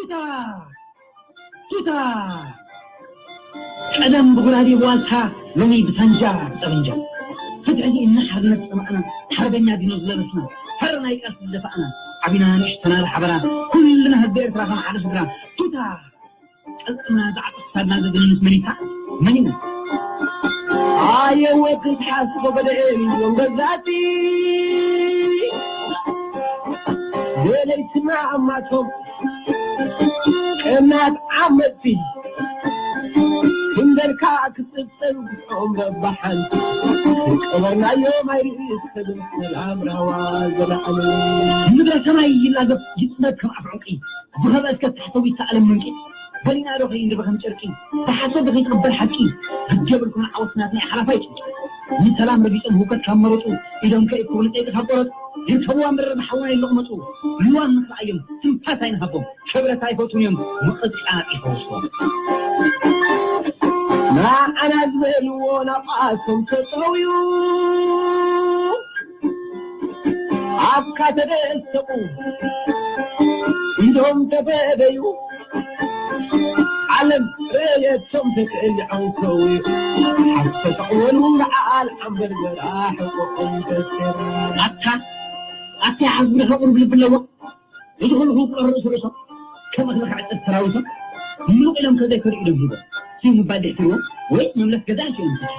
ቱታ! ቱታ! ቀደም ብጉራዴ ብዋልታ፣ ሎሚ ብሳንጃ ብጠበንጃ። ፍትሒ ድዩ ሓርነት ጸማእና፣ ሓርበኛ ዲኖ ዝለበስና፣ ፈረ ናይ ቃልሲ ዝደፋእና፣ ዓቢና ንእሽተና ብሓበራ፣ ኩልና ህዝቢ ኤርትራ ከም ሓደ ስድራ። ቱታ! ቅልጽምና ዝዓጥቕ ክሳድና ዘደንንስ መን እዩ? መን እዩ? ኣየ ወዲ ትሓስቦ በደኤ እዮም ገዛእቲ። ገለይትና ኣማቶም ቀናት ዓመቲ ክንደልካ ክጽብጸብ ግፍዖም ረባሓን ቀበርናዮም ኣይርኢ ክብል ሰላም ራዋ ዘለዓሉ። ምድረ ሰማይ ይላገብ ይጽመድ ከም ኣፍ ዕንቂ። ዝኸበ እስከ ታሕተዊት ሰኣለም ምንቂ። በሊና ዶ ከይንርበ ከም ጨርቂ። ብሓሶት ዶ ከይትቕበል ሓቂ። ግዲ የብልኩምን ዓወት ናትና እዩ ሓላፋይ ጭንቂ። ንሰላም ረጊጾም ህውከት ካብ መረጹ። ኢዶም ከይእክቡ ንጸይቂ ካብ ቆረጹ። ይርከብዋ ምድሪ ብሓውና ይለቕመጹ። ልዋም ንኽረኣዮም ትንፋስ ኣይንሃቦም። ክብረት ኣይፈትዉን እዮም ምቕጻዕ ይፈውስዎም። ንዓና ዝበልዎ ናብኣቶም ተጠውዩ። ኣፍካ ተደሰቑ ኢዶም ተበደዩ። ዓለም ረየቶም ተቀሊዖም ከውዩ። ሓፍ ተጠቕወሉ ንዓኣል ዓምበር ዘራ ሕቆኦም ተሰራ። ኣታ ኣታ ዓዝቢ ቁሩብ ልቢ ኣለዎ። እዚ ኩሉ ክውቅር ርእሲ ርእሶም ከም እኽሊ ክዕጸድ ሰራዊቶም ምሉቕ ኢሎም ከዘይከዱ ኢዶም ሂቦም። ስዩ ምባል ድሕትርዎም ወይ መምለስ ገዛ ኣንቲኦም ይፈትሑ።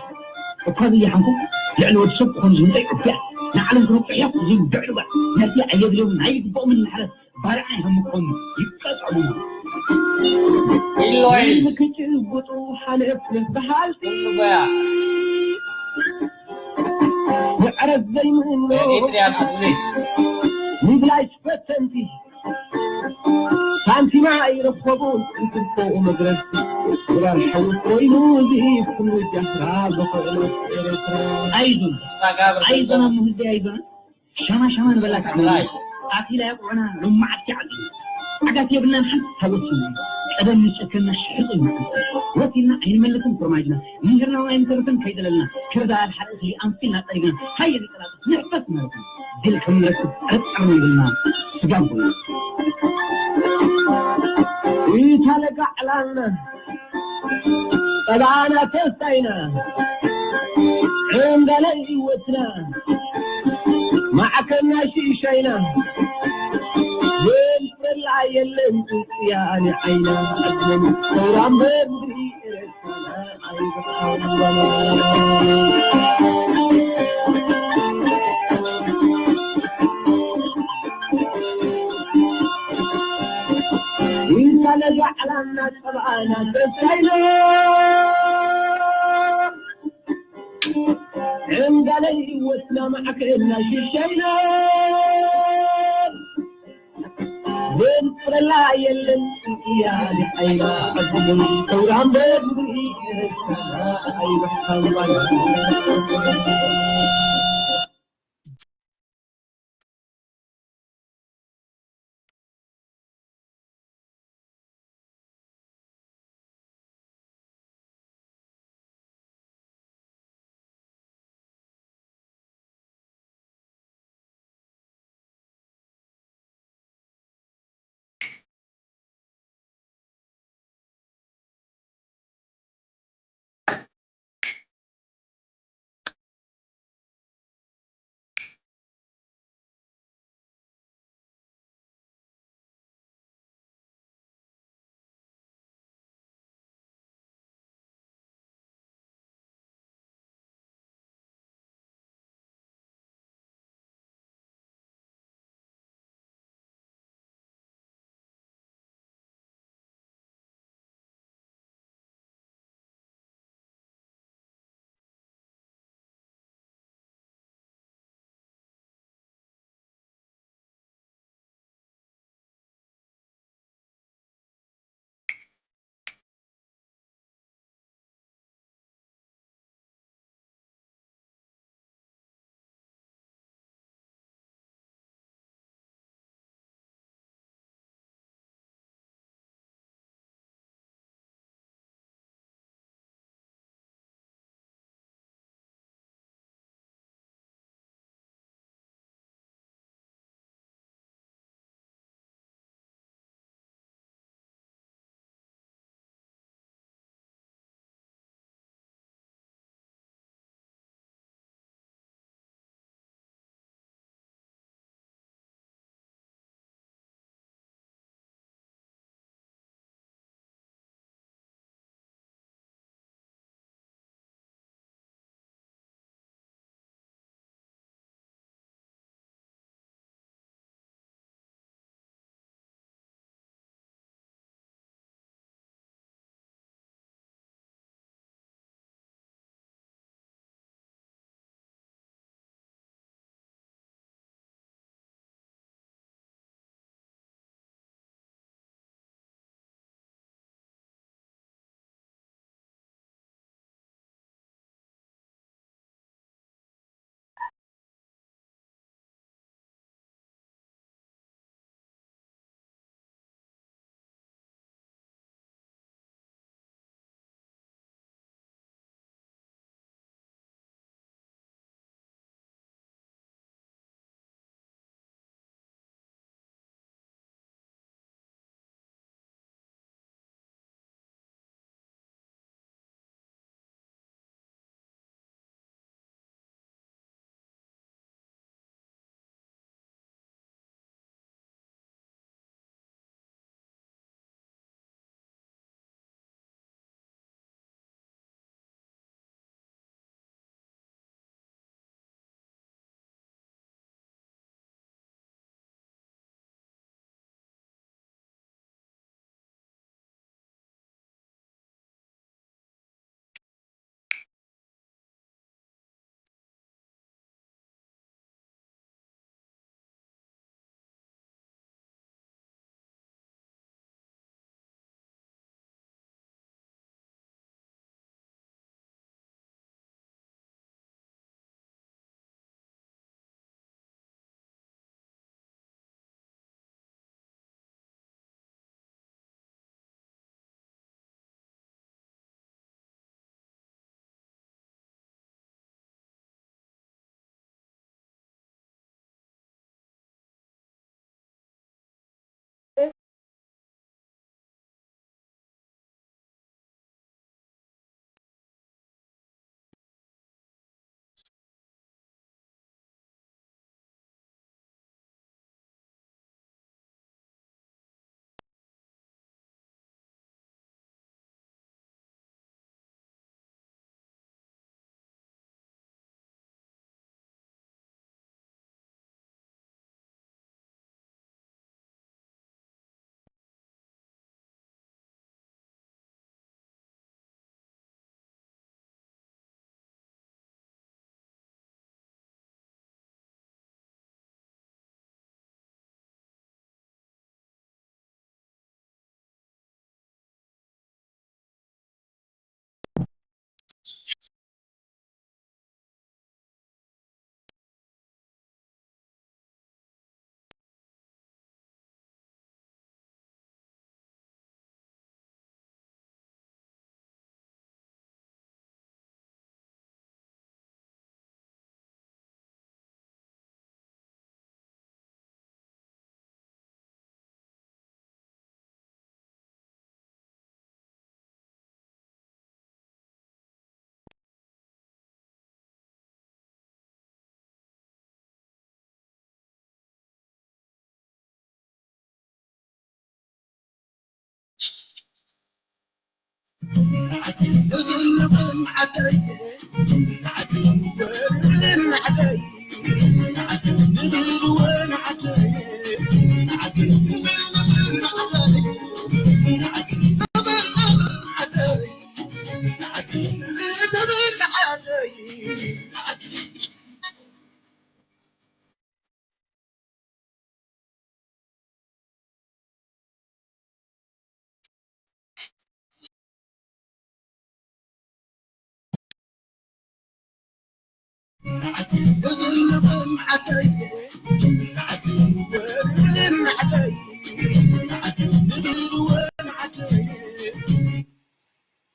እኳ ዝያሓንኩም ልዕሊ ወዲ ሰብ ክኾኑ ዝምጸ እዩ እኩያ። ንዓለም ክነቁሕ እዮም ዝብል ብዕልጓል ነቲ ኣየድልዮምን ኣይግብኦምን ንሕረት ባርዓ ይሃምኮም ይቀጽዑ። ኢሎይ። ክጭብጡ ሓለፍ በሃልቲ ኩሉ በያ። ምዕረት ዘይምእኖ ኤሪትሪያን ኣትሌቲክስ። ምብላይ ፈተንቲ ሳንቲማ ኣይረኸቡን እንትንኮኡ መድረስቲ። ዶላር ሓዊ ኮይኑ እዚ ኩሉ ጃህራ ዝኽእለት ኤርትራ። ኣይዞን። ተስፋ ጋብር ኣይዞን። ኣብ ምህልዲ ኣይዞን። ሸማ ሸማ ንበላ ካዕመና። ትግራይ። ኣቲላ ያቁዕና ሎማዓት ይዓሉ። ዓጋት የብልናን ሓንቲ ታወት ስሙ። ቀደም ንጨከና ሽሕጥ እዩ። ወቲልና ኣይንመልስን ፍርማጅና። ምንድርና ኣይንተርፍን ከይደለልና። ክርዳ ኣልሓጥቲ ኣምሲልና ጠሪግና። ሃየ ንጠላጥ ንሕፈስ ማለት ነው። ድል ከም ንረክብ ጥርጥር የብልና። ስጋብ ኮይኑ። ኢታ ለጋ ዕላልና። ጠባና ተስታይና። ዕንዳለ ህይወትና። ማዕከና ሽሻይና። ዘንፈላ የለን ጽጽያ ንዓይና። ሰውራን በምድሪ ኤረትራና ኣይበቃውና። ኢንታ ነዛ ዕላምና ጸብኣና ተስታይና። ዕንዳለ ህይወትና ማዕከልና ሽሻይና። ዘንፍረላ የለን እያ ንዓይና። ሰውራን በምድሪ ኤረትራና ኣይበቃውና።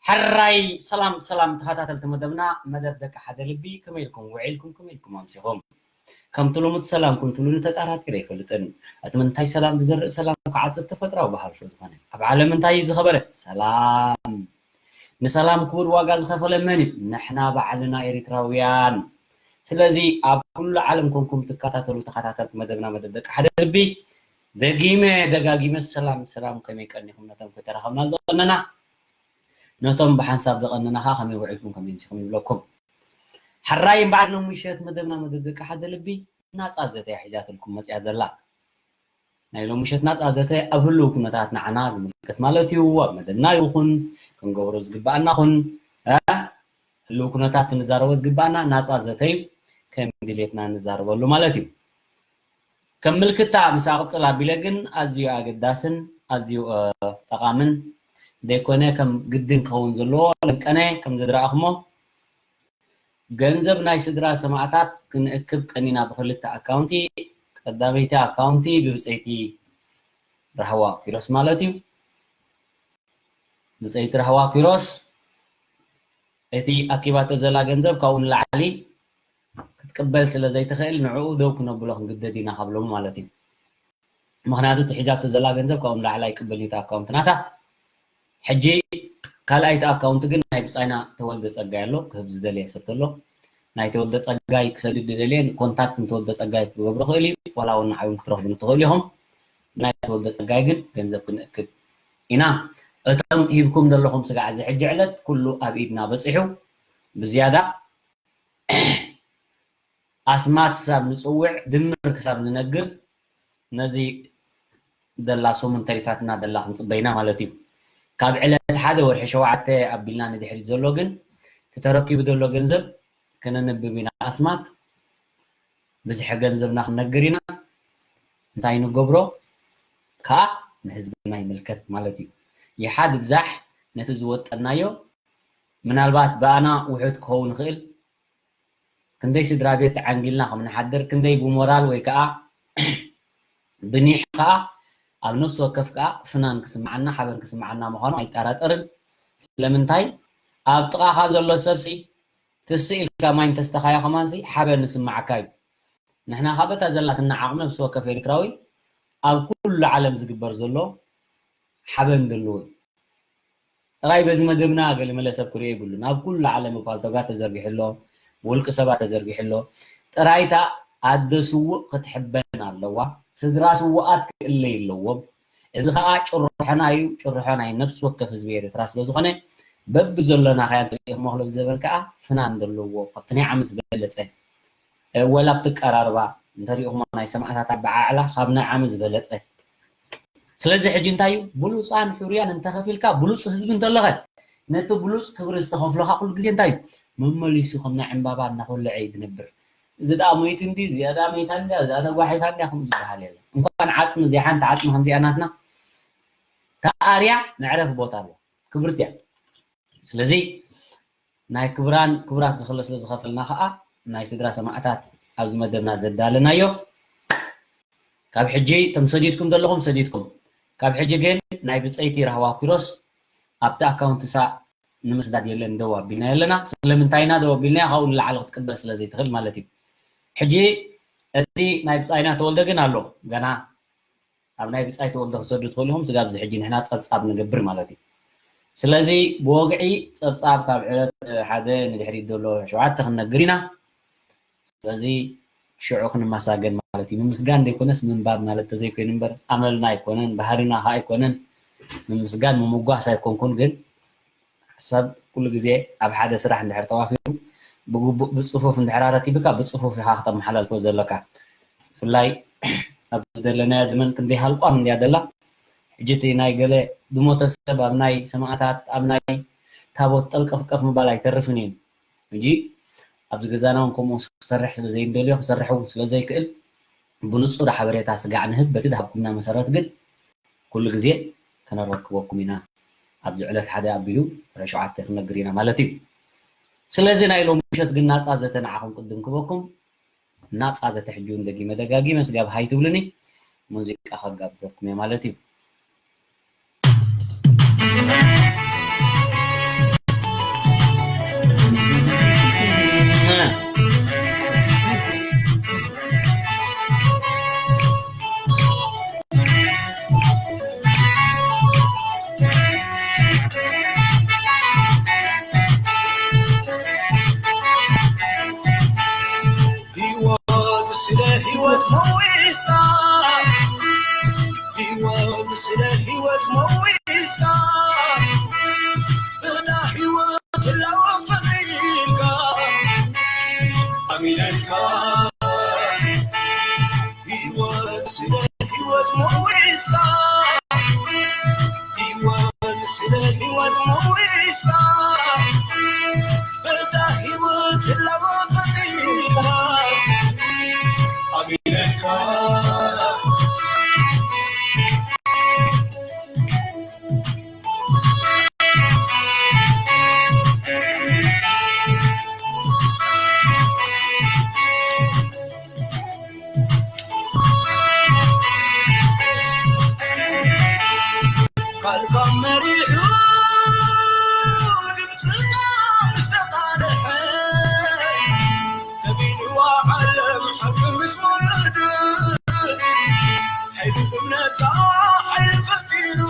ሕራይ ሰላም ሰላም ተኸታተልቲ መደብና፣ መደብ ደቂ ሓደ ልቢ፣ ከመይ ኢልኩም ውዒልኩም፣ ከመይ ኢልኩም ኣምሲኹም? ከምቲ ልሙድ ሰላምኩም ትብሉኒ ተጠራጢረ ኣይፈልጥን። እቲ ምንታይ ሰላም ዝዘርእ ሰላም ክዓጽድ ተፈጥራዊ ባህሪ ስለ ዝኾነ። ኣብ ዓለም እንታይ እዩ ዝኸበረ? ሰላም። ንሰላም ክቡር ዋጋ ዝኸፈለ መን እዩ? ንሕና ባዕልና ኤሪትራውያን። ስለዚ ኣብ ኩሉ ዓለም ኮንኩም ትከታተሉ ተኸታተልቲ መደብና መደብ ደቂ ሓደ ልቢ፣ ደጊመ ደጋጊመ ሰላም ሰላም፣ ከመይ ቀኒኹም? ነቶም ከይተራኸብና ዝቐነና፣ ነቶም ብሓንሳብ ዝቐነና ኸዓ ከመይ ውዒልኩም ከመይ ኣምሲኹም ይብለኩም። ሕራይ እምበኣር ሎሚ ምሸት መደብና መደብ ደቂ ሓደ ልቢ ናጻ ዘተ እያ ሒዛትልኩም መጽያ ዘላ። ናይ ሎሚ ምሸት ናጻ ዘተ ኣብ ህልው ኩነታት ንዓና ዝምልከት ማለት እዩ። ኣብ መደብና ይኹን ክንገብሮ ዝግባኣና ኹን፣ እ፣ ህልው ኩነታት ክንዛረቦ ዝግባኣና ናጻ ዘተ እዩ። ከም ድሌትና ንዛረበሉ ማለት እዩ። ከም ምልክታ ምስ ኣቕጽል ኣቢለ ግን ኣዝዩ ኣገዳስን ኣዝዩ፣ እ፣ ጠቓምን ዘይኮነ ከም ግድን ክኸውን ዘለዎ ለንቀነ ከም ዘድረኣኹሞ ገንዘብ ናይ ስድራ ሰማእታት ክንእክብ ቀኒና ብኽልተ ኣካውንቲ፣ ቀዳመይቲ ኣካውንቲ ብብጸይቲ ራህዋ ኪሮስ ማለት እዩ። ብጸይቲ ራህዋ ኪሮስ እቲ ኣኪባቶ ዘላ ገንዘብ ካብኡ ንላዕሊ ክትቅበል ስለ ዘይትኽእል ንዕኡ ደው ክነብሎ ክንግደድ ኢና ካብ ሎሚ ማለት እዩ። ምኽንያቱ እቲ ሒዛቶ ዘላ ገንዘብ ካብኡ ንላዕሊ ኣይቅበልን እዩ እቲ ኣካውንት ናታ። ሕጂ ካልኣይቲ ኣካውንት ግን ናይ ብጻይና ተወልደ ጸጋይ ኣሎ፣ ክህብ ዝደለየ ሰብ ተሎ። ናይ ተወልደ ጸጋይ ክሰድድ ዝደለየ ኮንታክት ንተወልደ ጸጋይ ክገብሮ ክእል እዩ፣ ዋላ እውን ንዓይ እውን ክትረኽቡኒ ትኽእሉ ኢኹም። ናይ ተወልደ ጸጋይ ግን ገንዘብ ክንእክብ ኢና። እቶም ሂብኩም ዘለኹም ስጋዕ እዚ ሕጂ ዕለት ኩሉ ኣብ ኢድና በጺሑ፣ ብዝያዳ ኣስማት ክሳብ ንጽውዕ፣ ድምር ክሳብ ንነግር፣ ነዚ ደላ ሰሙን ተሪፋትና ደላ ክንጽበይና ማለት እዩ። ካብ ዕለት ሓደ ወርሒ ሸውዓተ ኣቢልና ንድሕሪት ዘሎ ግን፣ እቲ ተረኪቡ ዘሎ ገንዘብ ከነንብብ ኢና። ኣስማት ብዝሒ ገንዘብና ክንነግር ኢና። እንታይ ንገብሮ ከኣ ንህዝብና ይምልከት ማለት እዩ። ይሓድ ይብዛሕ ነቲ ዝወጠናዮ፣ ምናልባት ብኣና ውሑድ ክኸውን ይኽእል፣ ክንደይ ስድራ ቤት ተዓንጊልና ከም ንሓድር፣ ክንደይ ብሞራል ወይ ከኣ ብኒሕ ከኣ ኣብ ነፍሲ ወከፍ ከኣ ፍናን ክስምዓና፣ ሓበን ክስምዓና ምዃኑ ኣይጠራጠርን። ስለምንታይ? ኣብ ጥቓኻ ዘሎ ሰብሲ ትስእ ኢልካ ማይ እንተስተኻዮ ከማንሲ ሓበን ንስምዓካ እዩ። ንሕና ካብ እታ ዘላትና ዓቕሚ ነፍሲ ወከፍ ኤርትራዊ ኣብ ኩሉ ዓለም ዝግበር ዘሎ ሓበን ዘለዎ እዩ። ጥራይ በዚ መደብና ገለመለ ሰብ ክሪኦ የብሉን። ኣብ ኩሉ ዓለም ፓልቶጋት ተዘርጊሑ ኣሎ፣ ብውልቂ ሰባት ተዘርጊሑ ኣሎ። ጥራይታ ኣደ ስዉእ ክትሕበን ኣለዋ። ስድራ ስዉኣት ክእለዩ ኣለዎም። እዚ ኸኣ ጭርሖና እዩ፣ ጭርሖ ናይ ነፍሲ ወከፍ ህዝቢ ኤርትራ ስለ ዝኾነ፣ በብዘሎናኻዮ እንተሪኢኹሞ ክለብ ዘበል ከኣ ፍናን ዘለዎ፣ ካብቲ ናይ ዓሚ ዝበለጸ፣ እ፣ ወላ ኣብቲ ቀራርባ እንተሪኢኹሞ ናይ ሰማእታት ኣበዓዕላ ካብ ናይ ዓሚ ዝበለጸ። ስለዚ ሕጂ እንታይ እዩ? ብሉጻን ሕሩያን እንተኸፊልካ፣ ብሉጽ ህዝቢ እንተሎኸ፣ ነቲ ብሉጽ ክብሪ ዝተኸፍሎኻ ኩሉ ግዜ እንታይ እዩ? መመሊሱ ከም ናይ ዕምባባ እናኾለዐ እዩ ዝነብር። እዚ ደኣ ሞይቱ እንድዩ፣ እዚኣ ደኣ ሞይታ እንድያ፣ እዚኣ ተጓሒፋ እንድያ፣ ከምኡ ዝበሃል የለን። እንኳን ዓጽሚ፣ እዚኣ ሓንቲ ዓጽሚ ከምዚኣ ናትና ተኣርያ መዕረፊ ቦታ ኣለዋ። ክብርቲ እያ። ስለዚ ናይ ክብራን ክቡራት ዝኽለ ስለ ዝኸፈልና ኸኣ ናይ ስድራ ሰማእታት ኣብዚ መደብና ዘዳለናዮ። ካብ ሕጂ እቶም ሰዲድኩም ዘለኹም ሰዲድኩም። ካብ ሕጂ ግን ናይ ብጸይቲ ራህዋ ኪሮስ ኣብቲ ኣካውንት እሳ ንምስዳድ የለን ደው ኣቢልና ኣለና። ስለምንታይ ኢና ደው ኣቢልና? ካብኡ ንላዕሊ ክትቅበል ስለ ዘይትኽእል ማለት እዩ። ሕጂ እቲ ናይ ብጻይና ተወልደ ግን ኣሎ። ገና ኣብ ናይ ብጻይ ተወልደ ክትሰዱ ትኽእሉ ኢኹም። ስጋብ እዚ ሕጂ ንሕና ጸብጻብ ንገብር ማለት እዩ። ስለዚ ብወግዒ ጸብጻብ ካብ ዕለት ሓደ ንድሕሪት ዘሎ ሸውዓተ ክንነግር ኢና። ስለዚ ሽዑ ክንመሳገን ማለት እዩ። ምምስጋን ዘይኮነስ ምንባብ ማለት ተዘይኮይኑ እምበር ኣመልና ኣይኮነን፣ ባህሪና ኸኣ ኣይኮነን። ምምስጋን ምምጓስ ኣይኮንኩን፣ ግን ሰብ ኩሉ ግዜ ኣብ ሓደ ስራሕ እንድሕር ተዋፊሩ ብግቡእ ብፅፉፍ እንድሕር ኣረኪብካ ብፅፉፍ ኢኻ ክተመሓላልፎ ዘለካ። ብፍላይ ኣብ ዘለናዮ ዘመን ክንደይ ሃልቋም እንድያ ዘላ። ሕጂ እቲ ናይ ገለ ዝሞተ ሰብ ኣብ ናይ ሰማእታት ኣብ ናይ ታቦት ጠልቀፍቀፍ ምባል ኣይተርፍን እዩ። ሕጂ ኣብዚ ገዛና እውን ከምኡ ክሰርሕ ስለ ዘይንደልዮ ክሰርሕ እውን ስለ ዘይክእል ብንጹር ሓበሬታ ስጋዕ ንህብ። በቲ ዝሃብኩምና መሰረት ግን ኩሉ ግዜ ከነረክበኩም ኢና። ኣብዚ ዕለት ሓደ ኣቢሉ ፍረ ሸውዓተ ክንነግር ኢና ማለት እዩ። ስለዚ ናይ ሎሚ ምሸት ግን ናጻ ዘተ ንዓኹም ቅድም ክበኩም ናጻ ዘተ ሕጂ እውን ደጊመ ደጋጊመ ስጋብ ሃይ ትብሉኒ ሙዚቃ ከጋብዘኩም እየ ማለት እዩ። ህይወት ስለ ህይወት መዊስካ፣ ህይወት ስለ ህይወት መዊስካ፣ እታ ህይወት ህላወ ፈጢርካ፣ ኣሚነልካ። ህይወት ስለ ህይወት መዊስካ፣ ህይወት ስለ ህይወት መዊስካ፣ በታ ህይወት ህላወ ፈጢርካ፣ ኣሚነልካ። ካልካ መሪሑ ድምፅና ምስ ተቃልሐ፣ ከቢድዋ ዓለም ሓቂ ምስ ወለደ፣ ሓይሊ እምነትካ ሓይሊ ፈጢሩ፣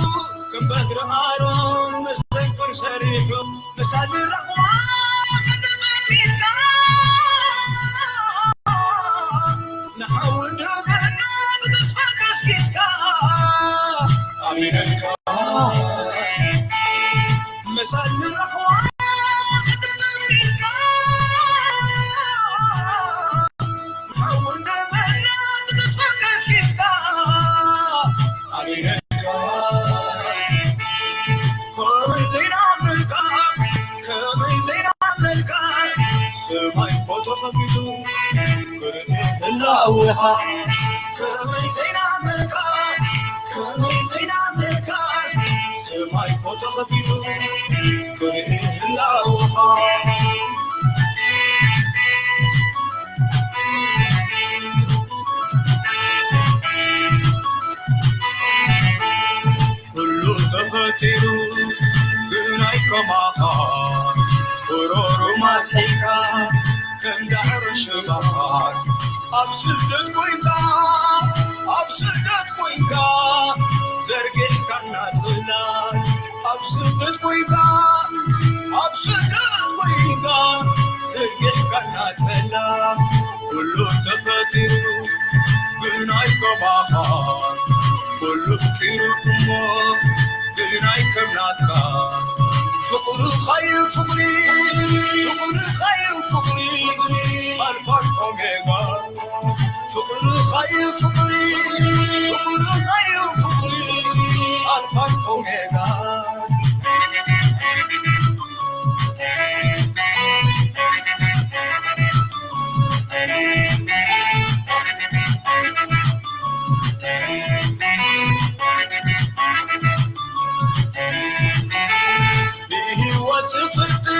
ከም በትሪ ኣሮን መስተንክር ሰሪሑ፣ ምሳሌ ራህዋ ቅድም ኢልካ፣ ንሓዊ ደበና ብተስፋ ቀስቂስካ፣ ኣሚነልካ። ምሳሌ ራህዋ ቅድም ኢልካ፣ ንሓዊ ደበና ብተስፋ ቀስቂስካ፣ ኣሚነልካ። ከመይ ዘይናመልካ፣ ከመይ ዘይናመልካ፣ ሰማይ እኮ ተኸፊቱ ክርኢ ህላዌኻ። ከመይ ዘይናመልካ፣ ከመይ ዘይናመልካ፣ ሰማይ እኮ ተኸፊቱ ክርኢ ህላዌኻ። ኩሉ ተፈጢሩ ግን ኣይከማኻ፣ ጎሮሮ ማስሒልካ ከም ዳዕሮ ሽባኻ። ኣብ ስደት ኮይንካ፣ ኣብ ስደት ኮይንካ ዘርጊሕካና ጽላል። ኣብ ስደት ኮይንካ፣ ኣብ ስደት ኮይንካ ዘርጊሕካና ጽላል። ኩሉ ተፈጢሩ ግን ኣይከማኻ፣ ኩሉ ፍጢሩ እሞ ግን ኣይከም ናትካ። ፍቕርኻዩ ፍቕሪ፣ ፍቕርኻዩ ፍቕሪ፣ ኣልፋን ኦሜጋ። ፍቕርኻዩ ፍቕሪ፣ ፍቕርኻዩ ፍቕሪ፣ ኣልፋን ኦሜጋ። ንህይወት ዝፍጥር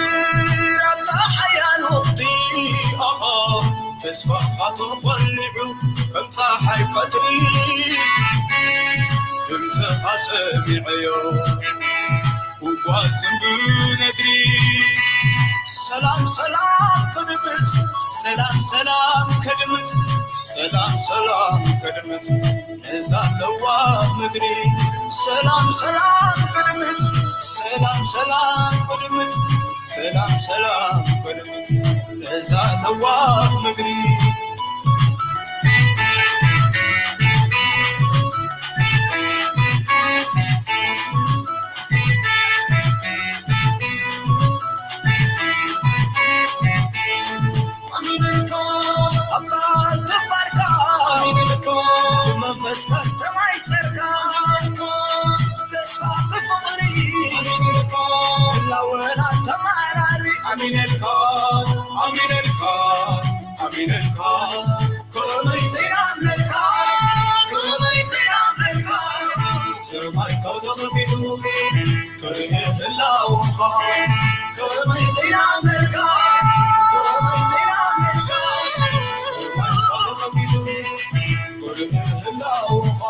ኣላ ሓያል ወቕቲ፣ ኣኻ ተስፋኻ ተኾሊዑ ከም ጸሓይ ቀትሪ፣ ድምጽኻ ሰሚዐዮ። ጉጓዝን ብነድሪ ሰላም ሰላም ከድምጽ፣ ሰላም ሰላም ከድምጽ፣ ሰላም ሰላም ከድምጽ ነዛ ለዋህ ምድሪ። ሰላም ሰላም ከድምጽ፣ ሰላም ሰላም ከድምጽ፣ ሰላም ሰላም ከድምጽ ነዛ ለዋህ ምድሪ። ኣወል ኣተማራሪ ኣሚነልካ ኣሚነልካ ኣሚነልካ ከመይ ዘይናምነልካ ከመይ ዘይናምነልካ ሰማይ ካብ ተኸፊቱ ክርኢ ህላወኻ ከመይ ዘይናምነልካ ከመይ ዘይናምነልካ ሰማይ ካብ ተኸፊቱ ክርኢ ህላወኻ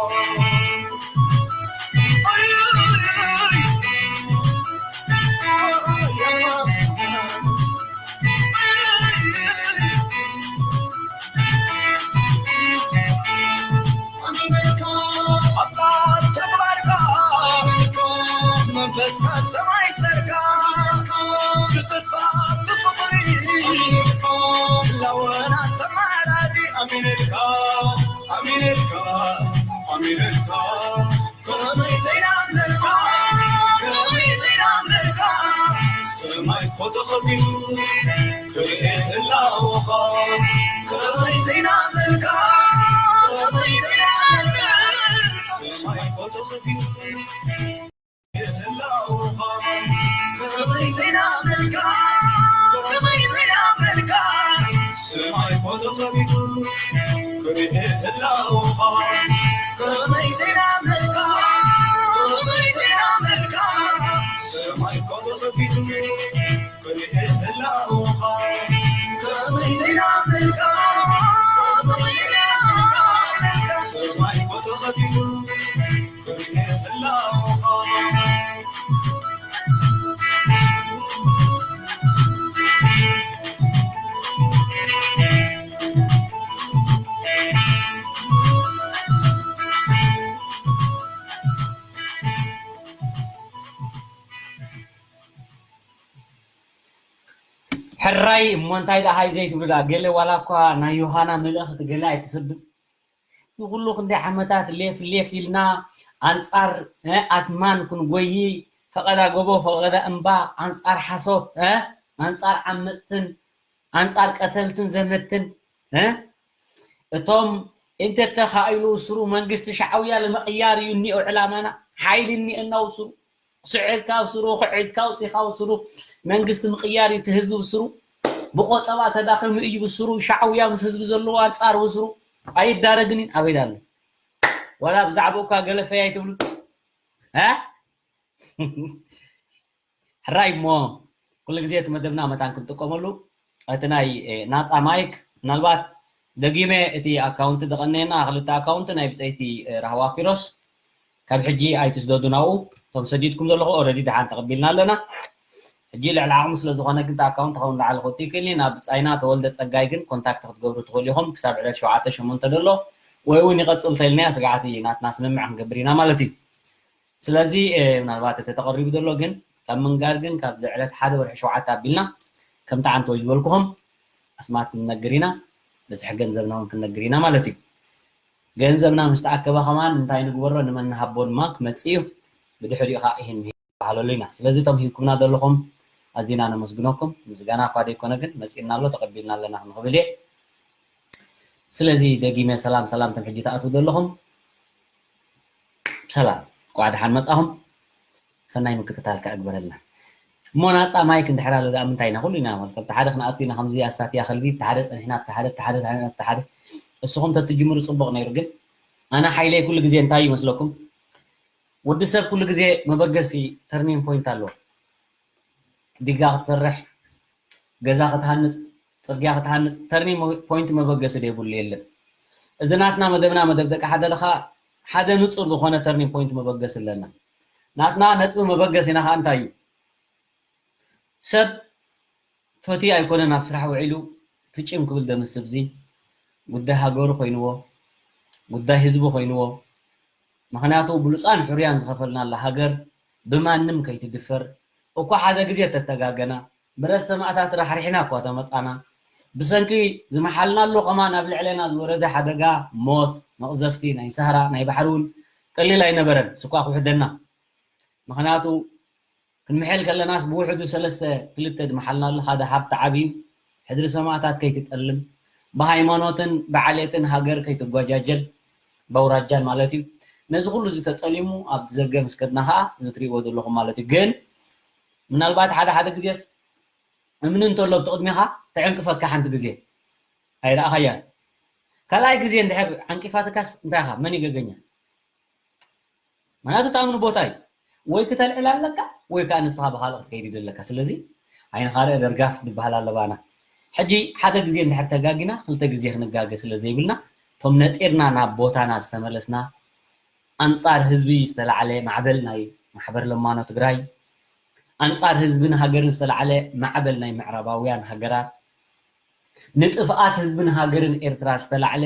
መንፈስካ ሰማይ ጸርካ ብተስፋ ብፍቕሪ ላወና ተማራሪ ኣሚነልካ ኣሚነልካ ኣሚነልካ ከመይ ዘይናምነልካ ከመይ ዘይናምነልካ ሰማይ እኮ ተኸፊቱ ክርኢ ህላወኻ ከመይ ዘይናምነልካ ከመይ ዘይናምነልካ ሰማይ እኮ ተኸፊቱ ክርኢ ህላወኻ ከመይ ዘይናምነልካ ከመይ ዘይናምነልካ ሰማይ እኮ ተኸፊቱ ክርኢ ህላወኻ ከመይ ዘይናምነልካ ከመይ ዘይናምነልካ ሰማይ እኮ ተኸፊቱ ክርኢ ህላወኻ ከመይ ዘይናምነልካ ከመይ ዘይናምነልካ ሰማይ እኮ ተኸፊቱ ክርኢ ህላወኻ ሕራይ እሞ እንታይ ደኣ ሃይ ዘይትብሉ ደኣ? ገለ ዋላ እኳ ናይ ዮሃና መልእኽቲ ገለ ኣይትሰዱ። እዚ ኩሉ ክንደይ ዓመታት ሌፍ ሌፍ ኢልና ኣንጻር፣ እ፣ ኣትማን ክንጎዪ፣ ፈቐዳ ጎቦ ፈቐዳ እምባ፣ ኣንጻር ሓሶት፣ እ፣ ኣንጻር ዓመጽትን፣ ኣንጻር ቀተልትን ዘመትን፣ እ፣ እቶም እንተተኻኢሉ ስሩ መንግስቲ ሻዕውያ ንምቕያር እዩ እኒኦ ዕላማና። ሓይሊ እኒአና ውስሩ። ስዒርካ ውስሩ፣ ክዒድካ ውፂኻ ውስሩ። መንግስቲ ምቕያር እዩ እቲ ህዝቢ ብስሩ። ብቆጠባ ተዳኺሙ እዩ ብስሩ። ሻዕውያ ምስ ህዝቢ ዘለዎ ኣንጻር ብስሩ። ኣይዳረግን እዩ። ኣበይ ዳሎ? ዋላ ብዛዕባኡ እኳ ገለ ፈይ ኣይትብሉ። እ? ሕራይ እሞ ኩሉ ግዜ እቲ መደብና መታን ክንጥቀመሉ እቲ ናይ፣ እ፣ ናጻ ማይክ ምናልባት ደጊመ እቲ ኣካውንት ደቐነየና ክልተ ኣካውንት ናይ ብጸይቲ፣ እ፣ ራህዋ ኪሮስ ካብ ሕጂ ኣይትስደዱ ናብኡ። እቶም ሰዲድኩም ዘለኹ ኦረዲ ደሓን ተቐቢልና ኣለና። ሕጂ ልዕሊ ዓቕሚ ስለ ዝኾነ ግን እቲ ኣካውንት ክኸውን ላዕሊ ክወጥእ ይክእል እዩ። ናብ ብጻይና ተወልደ ጸጋይ ግን ኮንታክት ክትገብሩ ትኽእሉ ኢኹም። ክሳብ ዕለት ሸውዓተ ሸሞንተ ደሎ ወይ እውን ይቐጽል ተኢልናዮ ስጋዕቲ ናትና ስምምዕ ክንገብር ኢና ማለት እዩ። ስለዚ፣ እ፣ ምናልባት እቲ ተቐሪቡ ዘሎ ግን ካብ ምንጋር ግን ካብ ዕለት ሓደ ወርሒ ሸውዓተ ኣቢልና ከምቲ ዓንተወ ዝበልኩኹም ኣስማት ክንነግር ኢና። ብዝሒ ገንዘብና እውን ክንነግር ኢና ማለት እዩ። ገንዘብና ምስ ተኣከበ ከማን እንታይ ንግበሮ ንመን ንሃቦ ድማ ክመጽእ እዩ። ብድሕሪኡ ከዓ ይህን ምሂን ንበሃለሉ ኢና። ስለዚ እቶም ሂብኩምና ዘለኹም ኣዚና ነመስግነኩም። ምስጋና እኳ ዘይኮነ ግን መጺእና ኣሎ፣ ተቐቢልና ኣለና ክንብል እየ። ስለዚ ደጊመ ሰላም ሰላም፣ እቶም ሕጂ ትኣትዉ ዘለኹም ሰላም፣ እንቋዕ ደሓን መጻኹም። ሰናይ ምክትታል ከኣ ግበረልና። እሞ ናጻ ማይክ እንድሕር ኣሎ ደኣ ምንታይ ኢና? ኩሉ ኢና ማለት፣ ካብቲ ሓደ ክንኣቱ ኢና፣ ከምዚ ኣሳትያ ከልቢ፣ ብቲ ሓደ ጸኒሕና፣ ብቲ ሓደ፣ ብቲ ሓደ፣ ብቲ ሓደ። እስኹም ተትጅምሩ ጽቡቕ ነይሩ፣ ግን ኣነ ሓይለይ ኩሉ ግዜ እንታይ ይመስለኩም? ወዲ ሰብ ኩሉ ግዜ መበገሲ፣ ተርኒንግ ፖይንት ኣለዎ። ዲጋ ክትሰርሕ፣ ገዛ ክትሃንጽ፣ ጽርግያ ክትሃንጽ፣ ተርኒንግ ፖይንት መበገሲ ዘይብሉ የለን። እዚ ናትና መደብና፣ መደብ ደቂ ሓደርኻ፣ ሓደ ንጹር ዝኾነ ተርኒንግ ፖይንት መበገሲ ኣለና። ናትና ነጥቢ መበገሲና ኸኣ እንታይ እዩ? ሰብ ፈትዩ ኣይኮነን ኣብ ስራሕ ውዒሉ ፍጭም ክብል ደምስ፣ እዚ ጉዳይ ሃገሩ ኮይንዎ፣ ጉዳይ ህዝቡ ኮይንዎ። ምኽንያቱ ብሉጻን ሕሩያን ዝኸፈልናላ ሃገር ብማንም ከይትድፈር፣ እኳ ሓደ ግዜ ተተጋገና፣ ብረት ሰማእታት ራሕሪሕና እኳ ተመጻና፣ ብሰንኪ ዝመሓልናሉ ከማን ኣብ ልዕሌና ዝወረደ ሓደጋ፣ ሞት፣ መቕዘፍቲ፣ ናይ ሳህራ፣ ናይ ባሕሪ እውን ቀሊል ኣይነበረን፣ ስኳ ክውሕደና። ምኽንያቱ ክንምሕል ከለናስ ብውሕዱ ሰለስተ ክልተ ድመሓልና ኣሎ። ሓደ ሃብቲ ዓብዩ፣ ሕድሪ ሰማእታት ከይትጠልም፣ ብሃይማኖትን ብዓሌትን ሃገር ከይትጓጃጀል፣ በውራጃን ማለት እዩ። ነዚ ኩሉ እዚ ተጠሊሙ ኣብ ዘገ ምስ ከድና ኸዓ እዚ ትሪእዎ ዘለኹም ማለት እዩ። ግን ምናልባት ሓደ ሓደ ግዜስ እምኒ እንተሎ ኣብቲ ቅድሜኻ ተዕንቅፈካ ሓንቲ ግዜ ኣይረኣኻያን። ካልኣይ ግዜ እንድሕር ዓንቂፋትካስ እንታይ ኢኻ? መን ይገገኛ? ምክንያቱ እታ እምኒ ቦታ እዩ። ወይ ክተልዕል ኣለካ ወይ ከዓ ንስኻ ብኻልእ ክትከይድ ኣለካ። ስለዚ ዓይንኻ ርእ ደርጋፍ ንበሃል ኣለባና። ሕጂ ሓደ ግዜ እንድሕር ተጋጊና ክልተ ግዜ ክንጋገ ስለ ዘይብልና እቶም ነጢርና ናብ ቦታና ዝተመለስና ኣንጻር ህዝቢ ዝተላዕለ ማዕበል ናይ ማሕበር ለማኖ ትግራይ፣ ኣንጻር ህዝብን ሃገርን ዝተላዕለ ማዕበል ናይ ምዕራባውያን ሃገራት፣ ንጥፍኣት ህዝብን ሃገርን ኤርትራ ዝተላዕለ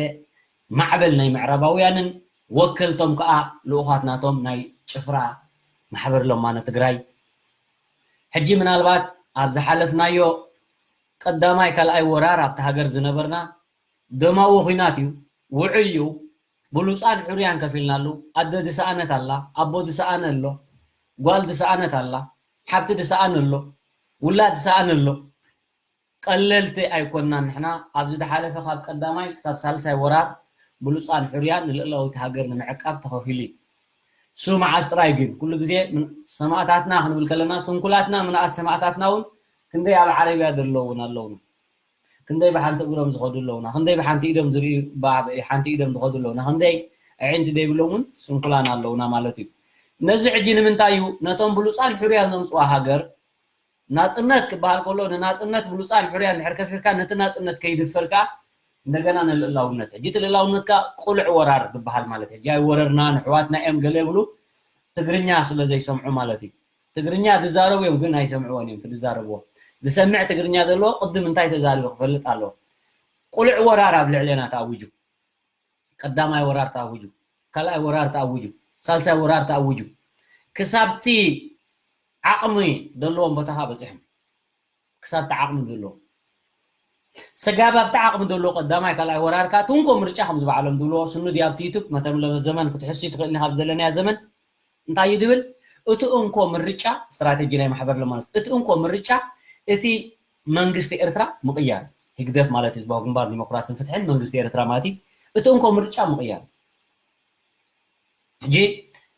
ማዕበል ናይ ምዕራባውያንን ወከልቶም ከኣ ልኡኻት ናቶም ናይ ጭፍራ ማሕበር ለማኖ ትግራይ። ሕጂ ምናልባት ኣብ ዝሓለፍናዮ ቀዳማይ ካልኣይ ወራር ኣብቲ ሃገር ዝነበርና ደማዊ ኹናት እዩ፣ ውዑይ እዩ። ብሉፃን ሕሩያን ከፊልናሉ። ኣደ ዝሰኣነት ኣላ፣ ኣቦ ዝሰኣነ ኣሎ፣ ጓል ዝሰኣነት ኣላ፣ ሓብቲ ዝሰኣነ ኣሎ፣ ውላድ ዝሰኣነ ኣሎ። ቀለልቲ ኣይኮንናን። ንሕና ኣብዚ ዝሓለፈ ካብ ቀዳማይ ክሳብ ሳልሳይ ወራር ብሉፃን ሕሩያን ንልእላዊት ሃገር ንምዕቃብ ተኸፊሉ እዩ። እሱ መዓስ ጥራይ ግን ኩሉ ግዜ ምን- ሰማእታትና ክንብል ከለና ስንኩላትና ምንኣስ ሰማእታትና እውን ክንደይ ኣብ ዓረብያ ዘለውን ኣለውና። ክንደይ ብሓንቲ እግሮም ዝኸዱ ኣለውና፣ ክንደይ ብሓንቲ ኢዶም ዝርእዩ ብሓንቲ ኢዶም ዝኸዱ ኣለውና፣ ክንደይ ኣዒንቲ ዘይብሎም እውን ስንኩላን ኣለውና ማለት እዩ። ነዚ ሕጂ ንምንታይ እዩ ነቶም ብሉፃን ሕሩያን ዘምፅዋ ሃገር ናፅነት ክበሃል ከሎ ንናፅነት ብሉፃን ሕሩያን ድሕር ከፊርካ ነቲ ናፅነት ከይድፈርካ እንደገና ንልእላውነት ሕጂ እቲ ልእላውነትካ ቁልዕ ወራር ዝበሃል ማለት ሕጂ ኣይወረርና ንሕዋትና እዮም ገለ ብሉ ትግርኛ ስለ ዘይሰምዑ ማለት እዩ። ትግርኛ ዝዛረቡ እዮም ግን ኣይሰምዕዎን እዮም ዝዛረብዎ። ዝሰምዕ ትግርኛ ዘለዎ ቅድም እንታይ ተዛሪቡ ክፈልጥ ኣለዎ። ቁልዕ ወራር ኣብ ልዕሌና ተኣዊጁ። ቀዳማይ ወራር ተኣዊጁ፣ ካልኣይ ወራር ተኣዊጁ፣ ሳልሳይ ወራር ተኣዊጁ። ክሳብቲ ዓቕሚ ዘለዎም ቦታኻ በፂሖም። ክሳብቲ ዓቕሚ ዘለዎ ሰጋብ ኣብቲ ዓቕሚ ዘለዎ ቀዳማይ ካልኣይ ወራር ከዓ ትንኮ ምርጫ ከም ዝበዓሎም ዝብልዎ ስኑ ድያ ኣብቲ ዩቱብ መተም ለመዘመን ክትሕሱ ትኽእል ኢኻ ኣብ ዘለናያ ዘመን እንታይ እዩ ዝብል? እቲ እንኮ ምርጫ ስትራቴጂ ናይ ማሕበር ለማኖት እቲ እንኮ ምርጫ እቲ መንግስቲ ኤርትራ ምቕያር ህግደፍ ማለት ህዝባዊ ግንባር ዲሞክራስን ፍትሕን መንግስቲ ኤርትራ ማለት እዩ። እቲ እንኮ ምርጫ ምቕያር ሕጂ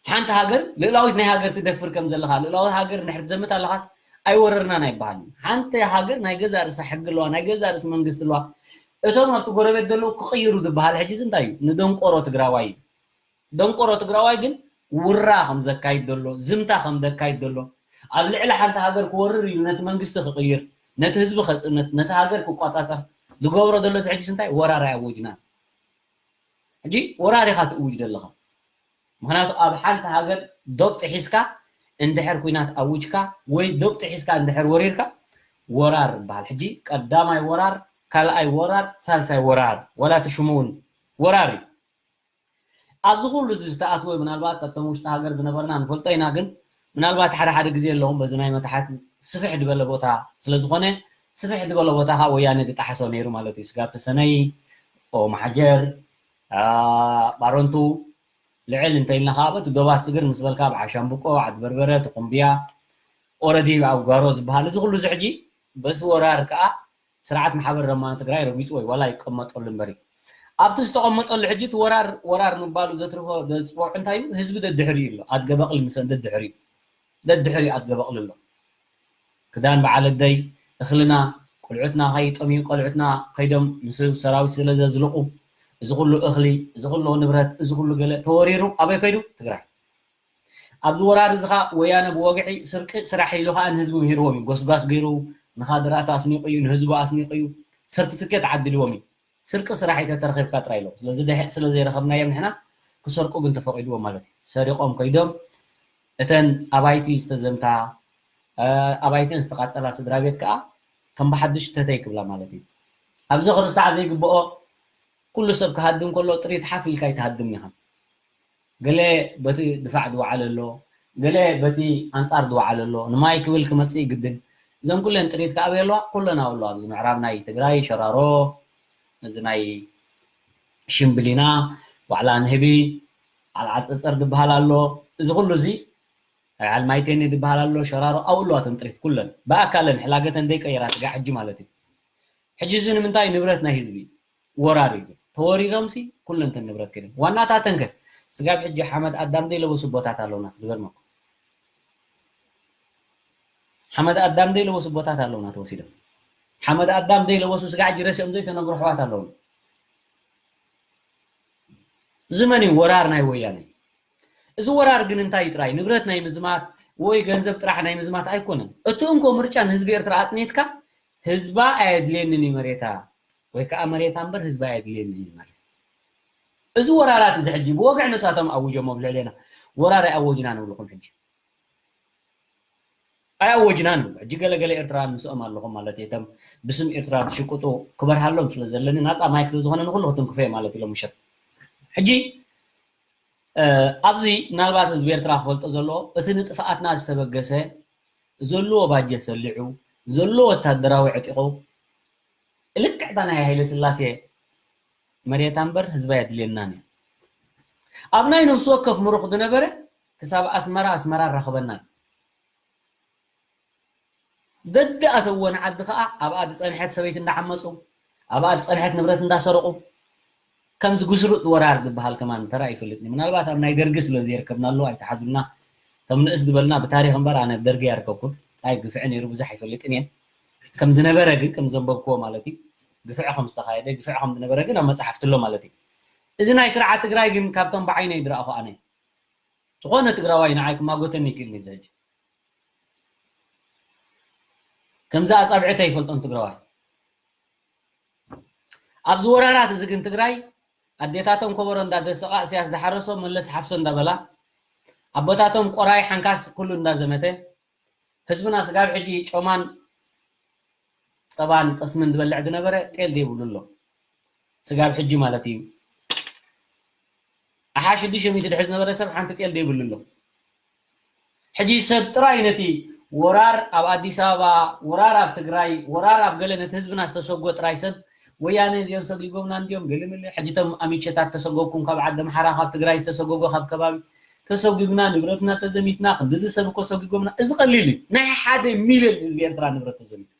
ሓንቲ ሃገር ልእላዊት ናይ ሃገር ትደፍር ከም ዘለኻ ልእላዊ ሃገር እንድሕር ትዘምት ኣለኻስ ኣይወረርናን ኣይበሃልን። ሓንቲ ሃገር ናይ ገዛ ርእሳ ሕጊ ኣለዋ፣ ናይ ገዛ ርእሲ መንግስቲ ኣለዋ። እቶም ኣብቲ ጎረቤት ዘለዉ ክቕይሩ ዝበሃል ሕጂ እንታይ እዩ? ንደንቆሮ ትግራዋይ እዩ። ደንቆሮ ትግራዋይ ግን ውራ ከም ዘካይድ ዘሎ ዝምታ ከም ዘካይድ ዘሎ ኣብ ልዕሊ ሓንቲ ሃገር ክወርር ኢሉ ነቲ መንግስቲ ክቕይር ነቲ ህዝቢ ከፅንት ነቲ ሃገር ክቆፃፀር ዝገብሮ ዘሎ እዚ ሕጂስ እንታይ ወራር ኣያወጅና ሕጂ ወራር ኢኻ ትእውጅ ዘለኻ ምክንያቱ ኣብ ሓንቲ ሃገር ዶብ ጥሒስካ እንድሕር ኩናት ኣውጅካ ወይ ዶብ ጥሒስካ እንድሕር ወሪርካ ወራር ይበሃል ሕጂ ቀዳማይ ወራር ካልኣይ ወራር ሳልሳይ ወራር ወላ ትሽሙ እውን ወራር እዩ ኣብዚ ኩሉ እዚ ዝተኣትወ ምናልባት ካብቶም ውሽጢ ሃገር ዝነበርና ንፈልጦ ኢና ግን ምናልባት ሓደ ሓደ ግዜ ኣለኹም በዚ ናይ መታሓት ስፍሕ ዝበለ ቦታ ስለ ዝኾነ ስፍሕ ዝበለ ቦታ ከዓ ወያነ ዝጠሓሶ ነይሩ ማለት እዩ ስጋብ ተሰነይ ኦማሓጀር ባረንቱ ልዕል እንተኢልና ከዓ በቲ ዶባት ስግር ምስ በልካ ኣብ ዓሻምብቆ ዓዲ በርበረ ተኾምብያ ኦረዲ ኣብ ጓሮ ዝበሃል እዚ ኩሉ እዚ ሕጂ በዚ ወራር ከዓ ስርዓት ማሕበር ረማን ትግራይ ረጊፅዎ እዩ ዋላ ይቀመጠሉ እምበሪ ኣብቲ ዝተቐመጠሉ ሕጂ እቲ ወራር ወራር ምባሉ ዘትርፎ ዘፅወዑ እንታይ እዩ ህዝቢ ደድሕሪ እዩ ኣሎ ኣድገበቕሊ ምሰን ደድሕሪ እዩ ደድሕሪ ኣድገበቕሊ ኣሎ ክዳን በዓል ኣደይ እኽልና ቆልዑትና ከይጠምዩ ቆልዑትና ከይዶም ምስ ሰራዊት ስለ ዘዝልቑ እዚ ኩሉ እኽሊ እዚ ኩሉ ንብረት እዚ ኩሉ ገለ ተወሪሩ ኣበይ ከይዱ ትግራይ ኣብዚ ወራር እዚ ከዓ ወያነ ብወግዒ ስርቂ ስራሕ ኢሉ ከዓ ንህዝቢ ምሂርዎም እዩ ጎስጓስ ገይሩ ንካድራቱ ኣስኒቑ እዩ ንህዝቡ ኣስኒቑ እዩ ሰርቲፊኬት ዓዲልዎም እዩ ስርቂ ስራሕ ይተተረኺብካ ጥራይ ኢሎም ስለዚ ደሕዕ ስለ ዘይረኸብናዮም ንሕና ክሰርቁ ግን ተፈቒድዎም ማለት እዩ ሰሪቖም ከይዶም እተን ኣባይቲ ዝተዘምታ ኣባይተን ዝተቃፀላ ስድራ ቤት ከዓ ከም ብሓድሽ ተተይ ክብላ ማለት እዩ ኣብዚ ክርሳዕ ዘይግብኦ ኩሉ ሰብ ክሃድም ከሎ ጥሪት ሓፍ ኢልካ ይትሃድም ኢኻ ገለ በቲ ድፋዕ ዝወዓለ ኣሎ ገለ በቲ ኣንፃር ዝወዓለ ኣሎ ንማይ ክብል ክመፅእ ይግድን እዘን ኩለን ጥሪት ከኣበይ ኣለዋ ኩለን ኣለዋ ኣብዚ ምዕራብ ናይ ትግራይ ሸራሮ እዚ ናይ ሽምብሊና ዋዕላ ንህቢ ዓልዓል ፀፀር ዝበሃል ኣሎ እዚ ኩሉ እዚ ዓልማይቴኒ ዝበሃል ኣሎ ሸራሮ ኣብኡ ኣለዋ እተን ጥሪት ኩለን ብኣካለን ሕላገተን ዘይቀየራ ስጋ ሕጂ ማለት እዩ ሕጂ እዚ ንምንታይ ንብረት ናይ ህዝቢ ወራር እዩ ተወሪሮምሲ ኩለንተን ንብረት ከይደን ዋናታተን ከ ስጋብ ሕጂ ሓመድ ኣዳም ዘይለበሱ ቦታት ኣለውና ዝገርመኩም ሓመድ ኣዳም ዘይለበሱ ቦታት ኣለውና ተወሲዶም። ሓመድ ኣዳም ዘይለበሱ ስጋዕ ጅረሲኦም ዘይተነግሩ ኣሕዋት ኣለውና። እዚ መን እዩ? ወራር ናይ ወያነ። እዚ ወራር ግን እንታይ እዩ ጥራይ? ንብረት ናይ ምዝማት ወይ ገንዘብ ጥራሕ ናይ ምዝማት ኣይኮነን። እቲ እንኮ ምርጫ ንህዝቢ ኤርትራ ኣጽኒትካ፣ ህዝባ ኣየድልየንን እዩ መሬታ፣ ወይ ከዓ መሬታ እምበር ህዝባ ኣየድልየንን እዩ ማለት። እዚ ወራራት እዚ ሕጂ ብወግዒ ንሳቶም ኣውጀሞ ኣብ ልዕሌና። ወራር ኣይኣወጅናን ንብልኹም ሕጂ። ኣይኣወጅናን ንብሉ። ሕጂ ገለ ገለ ኤርትራውያን ምስኦም ኣለኹም ማለት እዩ። እቶም ብስም ኤርትራ ዝሽቅጡ ክበርሃሎም ስለ ዘለኒ ናጻ ማይክ ስለ ዝኾነ ንኹሉ ክትንክፎ እየ ማለት እዩ ሎም ምሸት። ሕጂ፣ እ፣ ኣብዚ ምናልባት ህዝቢ ኤርትራ ክፈልጦ ዘለዎ፣ እቲ ንጥፍኣትና ዝተበገሰ፣ ዘለዎ ባጀት ሰሊዑ፣ ዘለዎ ወታደራዊ ዕጢቑ፣ ልክዕታ ናይ ሃይለ ስላሴ መሬታ እምበር ህዝባ የድልየናን እዩ። ኣብ ናይ ነፍሲ ወከፍ ምሩኽ ዝነበረ ክሳብ ኣስመራ፣ ኣስመራ ኣራኽበና እዩ። ደድኣተዎ ንዓዲ ኸኣ ኣብኣ ዝጸንሐት ሰበይቲ እንዳዓመጹ፣ ኣብኣ ዝጸንሐት ንብረት እንዳሰረቑ፣ ከምዚ ጉስሩጥ ወራር ዝበሃል ከማን ተራ ይፈልጥኒ። ምናልባት ኣብ ናይ ደርጊ ስለ ዘየርከብናሉ ኣይተሓዙልና። እቶም ንእስ ዝበልና ብታሪኽ እምበር ኣነ ኣብ ደርጊ ኣይርከብኩን። እንታይ ግፍዒ ነይሩ ብዙሕ ኣይፈልጥን እየ። ከም ዝነበረ ግን፣ ከም ዘንበብክዎ ማለት እዩ፣ ግፍዒ ከም ዝተኻየደ፣ ግፍዒ ከም ዝነበረ ግን ኣብ መጻሕፍቲ ኣሎ ማለት እዩ። እዚ ናይ ስርዓት ትግራይ ግን ካብቶም ብዓይነይ ዝረኣኹ ኣነ። ዝኾነ ትግራዋይ ንዓይ ክማጎተኒ ይክእል እዩ። ሕጂ ከምዚ ኣጻብዕቲ ኣይፈልጦን ትግራዋይ። ኣብዚ ወራራት እዚ ግን ትግራይ ኣዴታቶም ኮበሮ እንዳደሰቓ፣ እስያስ ዝሓረሶ፣ መለስ ሓፍሶ እንዳበላ፣ ኣቦታቶም ቆራይ ሓንካስ ኩሉ እንዳዘመተ፣ ህዝብና ስጋብ ሕጂ ጮማን ጸባን ጠስምን ዝበልዕ ዝነበረ ጤል ዘይብሉ ኣሎ። ስጋብ ሕጂ ማለት እዩ። ኣሓ ሽዱሽተ ሚእቲ ድሕሪ ዝነበረ ሰብ ሓንቲ ጤል ዘይብሉ ኣሎ። ሕጂ ሰብ ጥራይ ነቲ ወራር ኣብ ኣዲስ ኣበባ፣ ወራር ኣብ ትግራይ፣ ወራር ኣብ ገለ ነቲ ህዝብና ዝተሰጎ ጥራይ ሰብ፣ ወያነ እዚኦም ሰጊጎምና እንዲዮም፣ ገለ መለ። ሕጂ እቶም ኣሚቸታት ተሰጎግኩም ካብ ዓዲ ኣምሓራ፣ ካብ ትግራይ ዝተሰጎጎ፣ ካብ ከባቢ ተሰጉግና፣ ንብረትና ተዘሚትና፣ ክንድዚ ሰብ እኮ ሰጊጎምና። እዚ ቀሊል እዩ። ናይ ሓደ ሚልዮን ህዝቢ ኤርትራ ንብረት ተዘሚቱ።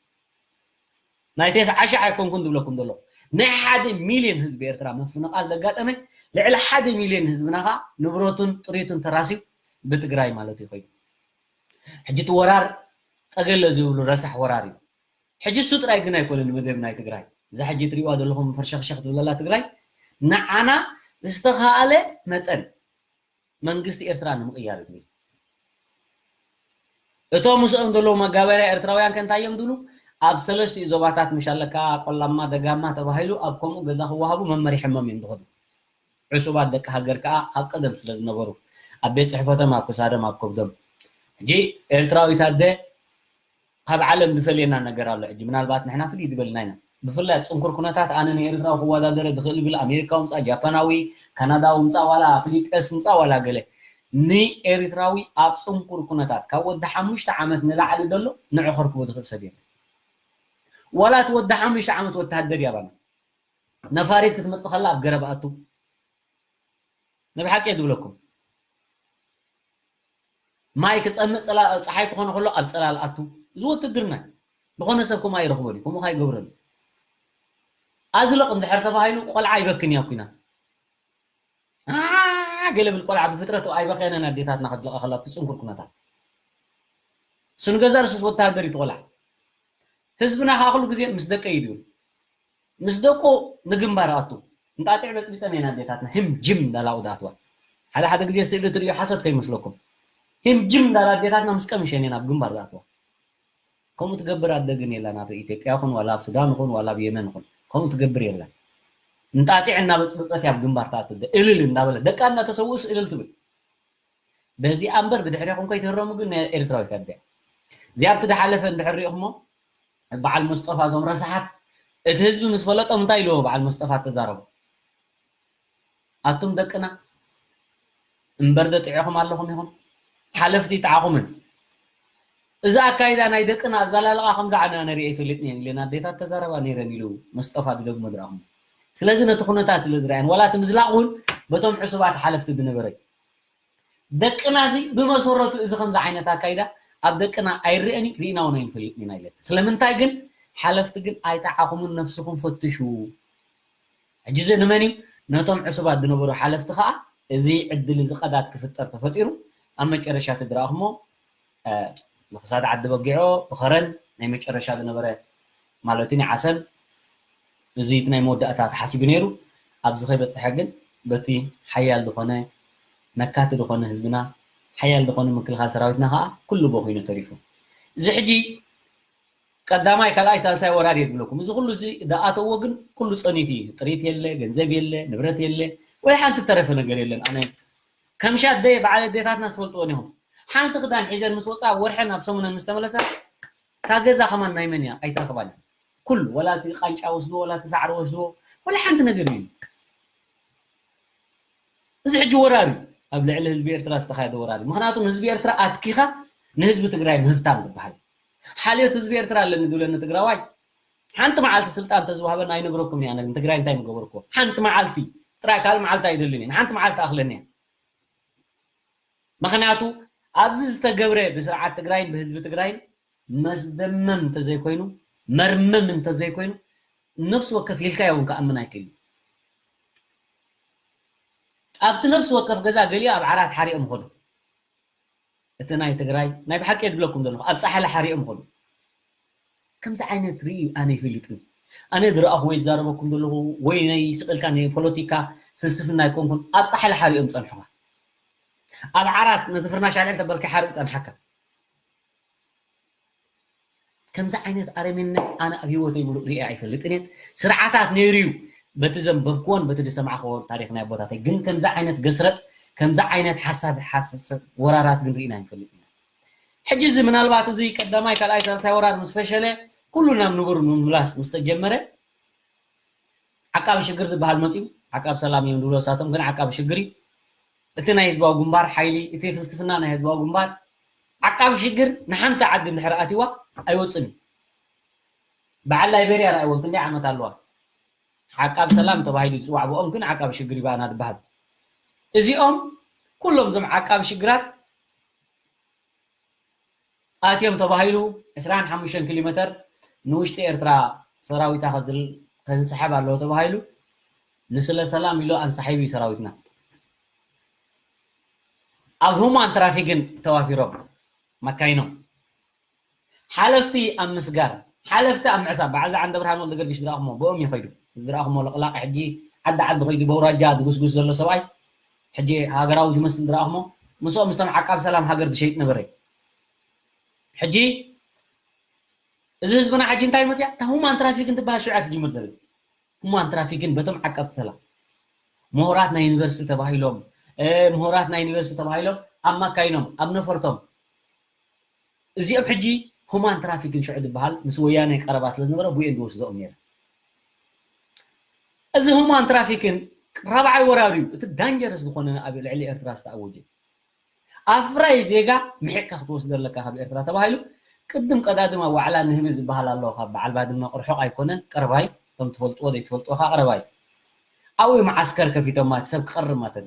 ናይ ተስዓ ሺሕ ኣይኮንኩን ዝብለኩም ዘለኹ። ናይ ሓደ ሚልዮን ህዝቢ ኤርትራ ምፍንቓል ዘጋጠመ፣ ልዕሊ ሓደ ሚልዮን ህዝብና ኸኣ ንብረቱን ጥሪቱን ተራስዩ ብትግራይ ማለት እዩ ኮይኑ። ሕጂ እቲ ወራር ጠገለ ዝብሉ ረሳሕ ወራር እዩ። ሕጂ እሱ ጥራይ ግን ኣይኮነን መደብ ናይ ትግራይ። እዛ ሕጂ ትሪእዋ ዘለኹም ፈርሸኽሸኽ ትብል ዘላ ትግራይ ንዓና ዝተኻእለ መጠን መንግስቲ ኤርትራ ንምቕያር እዩ። እቶም ምስኦም ዘለዉ መጋበርያ ኤርትራውያን ከ እንታይ እዮም ዝብሉ? ኣብ ሰለስቲኡ ዞባታት ምሽ ኣለካ ቆላማ፣ ደጋማ ተባሂሉ ኣብ ከምኡ ገዛ ክወሃቡ መመሪሖሞም እዮም ዝኸዱ። ዕሱባት ደቂ ሃገር ከኣ ካብ ቀደም ስለ ዝነበሩ ኣብ ቤት ጽሕፈቶም፣ ኣብ ክሳዶም፣ ኣብ ከብዶም። ሕጂ ኤርትራዊት ኣደ ካብ ዓለም ዝፈልየና ነገር ኣሎ። ሕጂ ምናልባት ንሕና ፍልይ ዝበልና ኢና። ብፍላይ ኣብ ጽንኩር ኩነታት ኣነ ንኤርትራዊ ክወዳደረ ዝኽእል ብል ኣሜሪካዊ ምጻእ፣ ጃፓናዊ፣ ካናዳዊ ምጻእ፣ ዋላ ፊሊጴንስ ምጻእ፣ ዋላ ገለ ንኤርትራዊ ኣብ ጽንኩር ኩነታት ካብ ወዲ ሓሙሽተ ዓመት ንላዕሊ ዘሎ ንዑ ከርክቦ ዝኽእል ሰብ የለን። ዋላ እቲ ወዲ ሓሙሽተ ዓመት ወተሃደር ያባና ነፋሪት ክትመጽእ ከላ ኣብ ገረብ ኣቱ። ናይ ብሓቂ እየ ዝብለኩም። ማይ ክጸምእ ጽላ-፣ ጸሓይ ክኾነ ከሎ ኣብ ጽላል ኣቱ። እዚ ውትድርና እዩ። ዝኾነ ሰብ ከምኡ ኣይረኽቦን እዩ። ከምኡ ከይገብረሉ። ኣዝለቕ እንድሕር ተባሂሉ ቆልዓ ይበክን እያ ኲናት። ኣ፣ ገለ ብል ቆልዓ ብፍጥረቱ ኣይበኸየነን ኣዴታትና ከዝለቐ ከላ ኣብቲ ጽንኩር ኩነታት። እሱ ንገዛ ርእሱስ ወተሃደር እዩ እቲ ቆልዓ። ህዝብና ከኣ ኩሉ ግዜ ምስ ደቀይ እዩ ዝብል። ምስ ደቁ ንግንባር ኣቱ። እንጣጢዕ በጽቢጸን እየን ኣዴታትና ህም ጅም እንዳላኡ ዝኣትዋ። ሓደ ሓደ ግዜ ስእሊ ትርእዩ ሓሶት ከይመስለኩም። ህም ጅም እንዳላ ኣዴታትና ምስ ቀምሸን እየን ኣብ ግንባር ዝኣትዋ። ከምኡ ትገብር ኣደ ግን የላን። ኣብ ኢትዮጵያ ይኹን ዋላ ኣብ ሱዳን ይኹን ዋላ ኣብ የመን ይኹን ከምኡ ትገብር የላን። እንጣጢዕ እናበጽበጸት እያ ኣብ ግንባር ትኣቱ። እልል እንዳበለ ደቃ እናተሰውኡስ እልል ትብል። በዚኣ እምበር ብድሕሬኹም ከይትህረሙ ግን ናይ ኤርትራዊት ኣደ እያ። እዚኣ ኣብቲ ዝሓለፈ እንድሕር ሪኢኹሞ በዓል መስጠፋ እዞም ረሳሓት እቲ ህዝቢ ምስ ፈለጦም እንታይ ኢልዎ በዓል መስጠፋ ተዛረቡ። ኣቱም ደቅና እምበር ዶ ጥዒኹም ኣለኹም ኢኹም? ሓለፍቲ ይጥዓኹምን። እዚ ኣካይዳ ናይ ደቅና ኣዘላልቓ ከምዚ ዓነ ኣነ ሪኤ ይፈልጥን እየ ኢለን ኣዴታት ተዛረባ ነይረን ኢሉ መስጠፋ ዝደግሞ ዝረኣኹም። ስለዚ ነቲ ኩነታት ስለ ዝረኣየን ዋላ እቲ ምዝላቕ እውን በቶም ዕሱባት ሓለፍቲ ዝነበረ እዩ። ደቅና እዚ ብመሰረቱ እዚ ከምዚ ዓይነት ኣካይዳ ኣብ ደቅና ኣይረኣን እዩ፣ ርኢና እውን ኣይንፈልጥን ኢና ኢለን። ስለምንታይ ግን ሓለፍቲ ግን ኣይጠዓኹምን፣ ነብስኹም ፈትሹ። ሕጂ እዚ ንመን እዩ? ነቶም ዕሱባት ዝነበሩ ሓለፍቲ ከዓ እዚ ዕድል እዚ ቀዳድ ክፍጠር ተፈጢሩ ኣብ መጨረሻ እቲ ዝረኣኹሞ፣ እ፣ ብክሳድ ዓዲ በጊዖ ብኸረን ናይ መጨረሻ ዝነበረ ማለት እዩ ዓሰብ እዚ እቲ ናይ መወዳእታ ተሓሲቡ ነይሩ። ኣብዚ ከይበፅሐ ግን በቲ ሓያል ዝኾነ መካቲ ዝኾነ ህዝብና ሓያል ዝኾነ ምክልኻል ሰራዊትና ከዓ ኩሉ ቦኺኑ ተሪፉ። እዚ ሕጂ ቀዳማይ ካልኣይ ሳልሳይ ወራር እየ ዝብለኩም። እዚ ኩሉ እዚ ዝኣተዎ ግን ኩሉ ፀኒቱ እዩ። ጥሪት የለ፣ ገንዘብ የለ፣ ንብረት የለ፣ ወይ ሓንቲ ተረፈ ነገር የለን። ኣነ ከም ሻደይ በዓል ኣዴታትና ዝፈልጥዎ እዮም። ሓንቲ ክዳን ሒዘን ምስ ወፃ ወርሐን ኣብ ሰሙነን ምስ ተመለሳ እታ ገዛ ከማን ናይ መን እያ ኣይትረኽባን እያ። ኩሉ ወላ እቲ ቃንጫ ወስድዎ፣ ወላ እቲ ሳዕሪ ወስድዎ፣ ወላ ሓንቲ ነገር እዩ። እዚ ሕጂ ወራር እዩ ኣብ ልዕሊ ህዝቢ ኤርትራ ዝተኻየደ ወራር እዩ። ምክንያቱ ንህዝቢ ኤርትራ ኣትኪኻ ንህዝቢ ትግራይ ምህብታም ዝበሃል ሓልዮት ህዝቢ ኤርትራ ኣለኒ ዝብለኒ ትግራዋይ ሓንቲ መዓልቲ ስልጣን ተዝወሃበና ኣይነግረኩም እያ። ንትግራይ እንታይ ምገበርኩ ሓንቲ መዓልቲ ጥራይ ካልእ መዓልቲ ኣይደልን እየ። ንሓንቲ መዓልቲ ኣኽለኒ እያ። ምክንያቱ ኣብዚ ዝተገብረ ብስርዓት ትግራይን ብህዝቢ ትግራይን መስደመም እንተዘይኮይኑ መርምም እንተዘይኮይኑ ነፍሲ ወከፍ ኢልካ እውን ክኣምን ኣይክእል። ኣብቲ ነፍሲ ወከፍ ገዛ ገሊኡ ኣብ ዓራት ሓሪኦም ኾኑ። እቲ ናይ ትግራይ ናይ ብሓቂ የድብለኩም ዘለኹ ኣብ ፃሕሊ ሓሪኦም ኾኑ። ከምዚ ዓይነት ርኢ ኣነ ይፈልጥን ኣነ ዝረኣኹ ወይ ዝዛረበኩም ዘለኹ ወይ ናይ ስቕልካ ናይ ፖለቲካ ፍልስፍና ኣይኮንኩን። ኣብ ፃሕሊ ሓሪኦም ፀንሑኻ ኣብ ዓራት ነዚ ፍርናሽ ኣልዕል ተበልካ ሓሪቕ ፀንሓካ። ከምዚ ዓይነት ኣረሜንነት ኣነ ኣብ ህይወተይ ሙሉእ ሪኤ ኣይፈልጥን እየ። ስርዓታት ነይሩ እዩ በቲ ዘንበብክዎን በቲ ዝሰማዕክዎ ታሪክ ናይ ኣቦታተይ። ግን ከምዚ ዓይነት ገስረጥ፣ ከምዚ ዓይነት ሓሳድ ሓሰሰብ ወራራት ግን ርኢና ኣይንፈልጥ ኢና። ሕጂ እዚ ምናልባት እዚ ቀዳማይ ካልኣይ ሳልሳይ ወራር ምስ ፈሸለ ኩሉ ናብ ንቡር ምምላስ ምስ ተጀመረ ዓቃቢ ሽግር ዝበሃል መፅዩ። ዓቃብ ሰላም እዮም ዝብሎ እሳቶም ግን ዓቃቢ ሽግር እዩ። እቲ ናይ ህዝባዊ ግንባር ሓይሊ እቲ ፍልስፍና ናይ ህዝባዊ ግንባር ዓቃቢ ሽግር ንሓንቲ ዓዲ እንድሕር ኣትይዋ ኣይወፅን እዩ። በዓል ላይቤርያ ረኣይዎም ክንደይ ዓመት ኣለዋ። ዓቃብ ሰላም ተባሂሉ ዝፅዋዕ ብኦም ግን ዓቃቢ ሽግር ይባና ዝበሃል። እዚኦም ኩሎም እዞም ዓቃቢ ሽግራት ኣትዮም ተባሂሉ ዕስራን ሓሙሽተን ኪሎ ሜተር ንውሽጢ ኤርትራ ሰራዊታ ከንስሕብ ኣለዎ ተባሂሉ ንስለ ሰላም ኢሉ ኣንሳሒቡ እዩ ሰራዊትና። ኣብ ሁማን ትራፊክን ተዋፊሮም መካይኖም ሓለፍቲ ኣብ ምስጋር ሓለፍቲ ኣብ ምዕሳብ በዓል ዝዓንደ ብርሃን ወልደ ገርግሽ ዝረኣኹሞ ብኦም እዩ ከይዱ ዝረኣኹሞ ለቕላቕ ሕጂ ዓዲ ዓዲ ከይዱ በውራጃ ዝጉስጉስ ዘሎ ሰብኣይ ሕጂ ሃገራዊ ዝመስል ዝረኣኹሞ ምስኦም ምስቶም ዓቃብ ሰላም ሃገር ዝሸይጥ ነበረ። ሕጂ እዚ ህዝብና ሕጂ እንታይ መፅያ እታ ሁማን ትራፊክ እንትበሃል ሽዑ ትጅምር ደለ ሁማን ትራፊክን በቶም ዓቀብቲ ሰላም ምሁራት ናይ ዩኒቨርሲቲ ተባሂሎም ምሁራት ናይ ዩኒቨርሲቲ ተባሂሎም ኣብ ማካይኖም ኣብ ነፈርቶም እዚኦም ሕጂ ሁማን ትራፊክን ሽዑ ዝበሃል ምስ ወያነ ቀረባ ስለ ዝነበረ ብኡ እየን ዝወስድኦም ነይረ። እዚ ሁማን ትራፊክን ራብዓይ ወራር እዩ እቲ ዳንጀረስ ዝኾነ ኣብ ልዕሊ ኤርትራ ዝተኣወጀ ኣፍራይ ዜጋ ምሒቕካ ክትወስዶ ኣለካ ካብ ኤርትራ ተባሂሉ ቅድም ቀዳድም ኣብ ዋዕላ ንህቢ ዝበሃል ኣሎ ካብ በዓል ባድመ ርሑቕ ኣይኮነን ቀረባይ እቶም ትፈልጥዎ ዘይትፈልጥዎ ከዓ ቀረባይ ኣብኡ እዩ መዓስከር ከፊቶም ማለት ሰብ ክቐርብ ማለት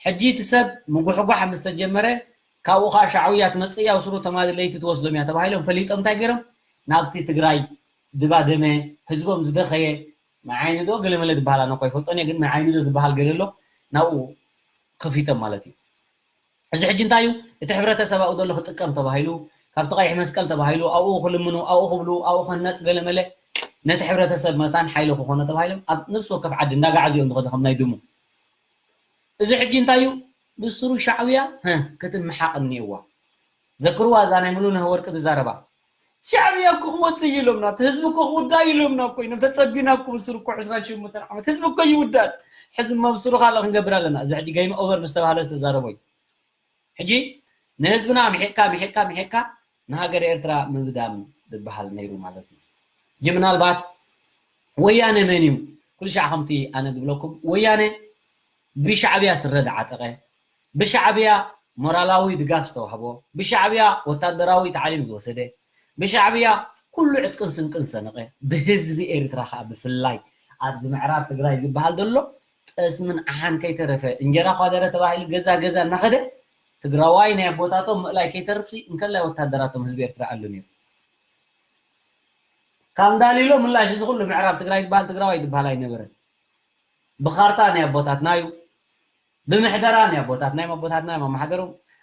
ሕጂ እቲ ሰብ ምጉሕጓሕ ምስ ተጀመረ ካብኡ ከዓ ሻዕውያ ትመፅእ ያው ስሩ ተማሊ ለይቲ ትወስዶም እያ ተባሂሎም ፈሊጦም እንታይ ገይሮም ናብቲ ትግራይ ዝባደመ ህዝቦም ዝደኸየ መዓይኒ ዶ ገለመለ ዝበሃል ኣነ እኳ ይፈልጦን እየ ግን መዓይኒ ዶ ዝበሃል ገለ ኣሎ ናብኡ ከፊቶም ማለት እዩ። እዚ ሕጂ እንታይ እዩ እቲ ሕብረተሰብ ኣብኡ ዘሎ ክጥቀም ተባሂሉ ካብቲ ቀይሕ መስቀል ተባሂሉ ኣብኡ ክልምኑ ኣብኡ ክብሉ ኣብኡ ክህነፅ ገለመለ ነቲ ሕብረተሰብ መታን ሓይሊ ክኾኖ ተባሂሎም ኣብ ነብሲ ወከፍ ዓዲ እንዳጋዓዙ እዮም ዝኸዱ ከም ናይ ድሙ። እዚ ሕጂ እንታይ እዩ ብስሩ ሻዕውያ ክትምሓቕ እኒኤዋ። ዘክርዋ እዛ ናይ ሙሉነህ ወርቂ ዝዛረባ ሻዕብያ እኮ ክወፅእ እዩ ኢሎምና፣ እቲ ህዝቢ እኮ ክውዳእ እዩ ኢሎምና እኮ ኢና ተፀቢና እኮ ብስሩ እኮ ዕስራን ሽሞንተን ዓመት ህዝቢ እኮ ይውዳእ። ሕዚ እማ ብስሩ ካልእ ክንገብር ኣለና። እዚ ሕጂ ገይም ኦቨር ምስ ተባህለ ዝተዛረቦ እዩ። ሕጂ ንህዝብና ምሒቕካ ምሒቕካ ምሒቕካ ንሃገር ኤርትራ ምብዳም ዝበሃል ነይሩ ማለት እዩ። ሕጂ ምናልባት ወያነ መን እዩ? ኩሉ ሻዕ ከምቲ ኣነ ዝብለኩም ወያነ ብሻዕብያ ስረ ዝዓጠቐ ብሻዕብያ ሞራላዊ ድጋፍ ዝተዋህቦ፣ ብሻዕብያ ወታደራዊ ታዕሊም ዝወሰደ፣ ብሻዕብያ ኩሉ ዕጥቅን ስንቅን ዝሰነቐ፣ ብህዝቢ ኤርትራ ከዓ ብፍላይ ኣብዚ ምዕራብ ትግራይ ዝበሃል ዘሎ ጠስምን ዓሓን ከይተረፈ እንጀራ ኳደረ ተባሂሉ ገዛ ገዛ እናኸደ ትግራዋይ ናይ ኣቦታቶም ምእላይ ከይተርፍሲ እንከላይ ወታደራቶም ህዝቢ ኤርትራ ኣሉ ነይሩ። ካብ እንዳሊሎ ምላሽ እዚ ኩሉ ምዕራብ ትግራይ ዝበሃል ትግራዋይ ዝበሃል ኣይነበረን። ብኻርታ ናይ ኣቦታትና እዩ። ብምሕደራ ናይ ኣቦታትና እዮም ኣቦታትና እዮም ኣመሓደሮም።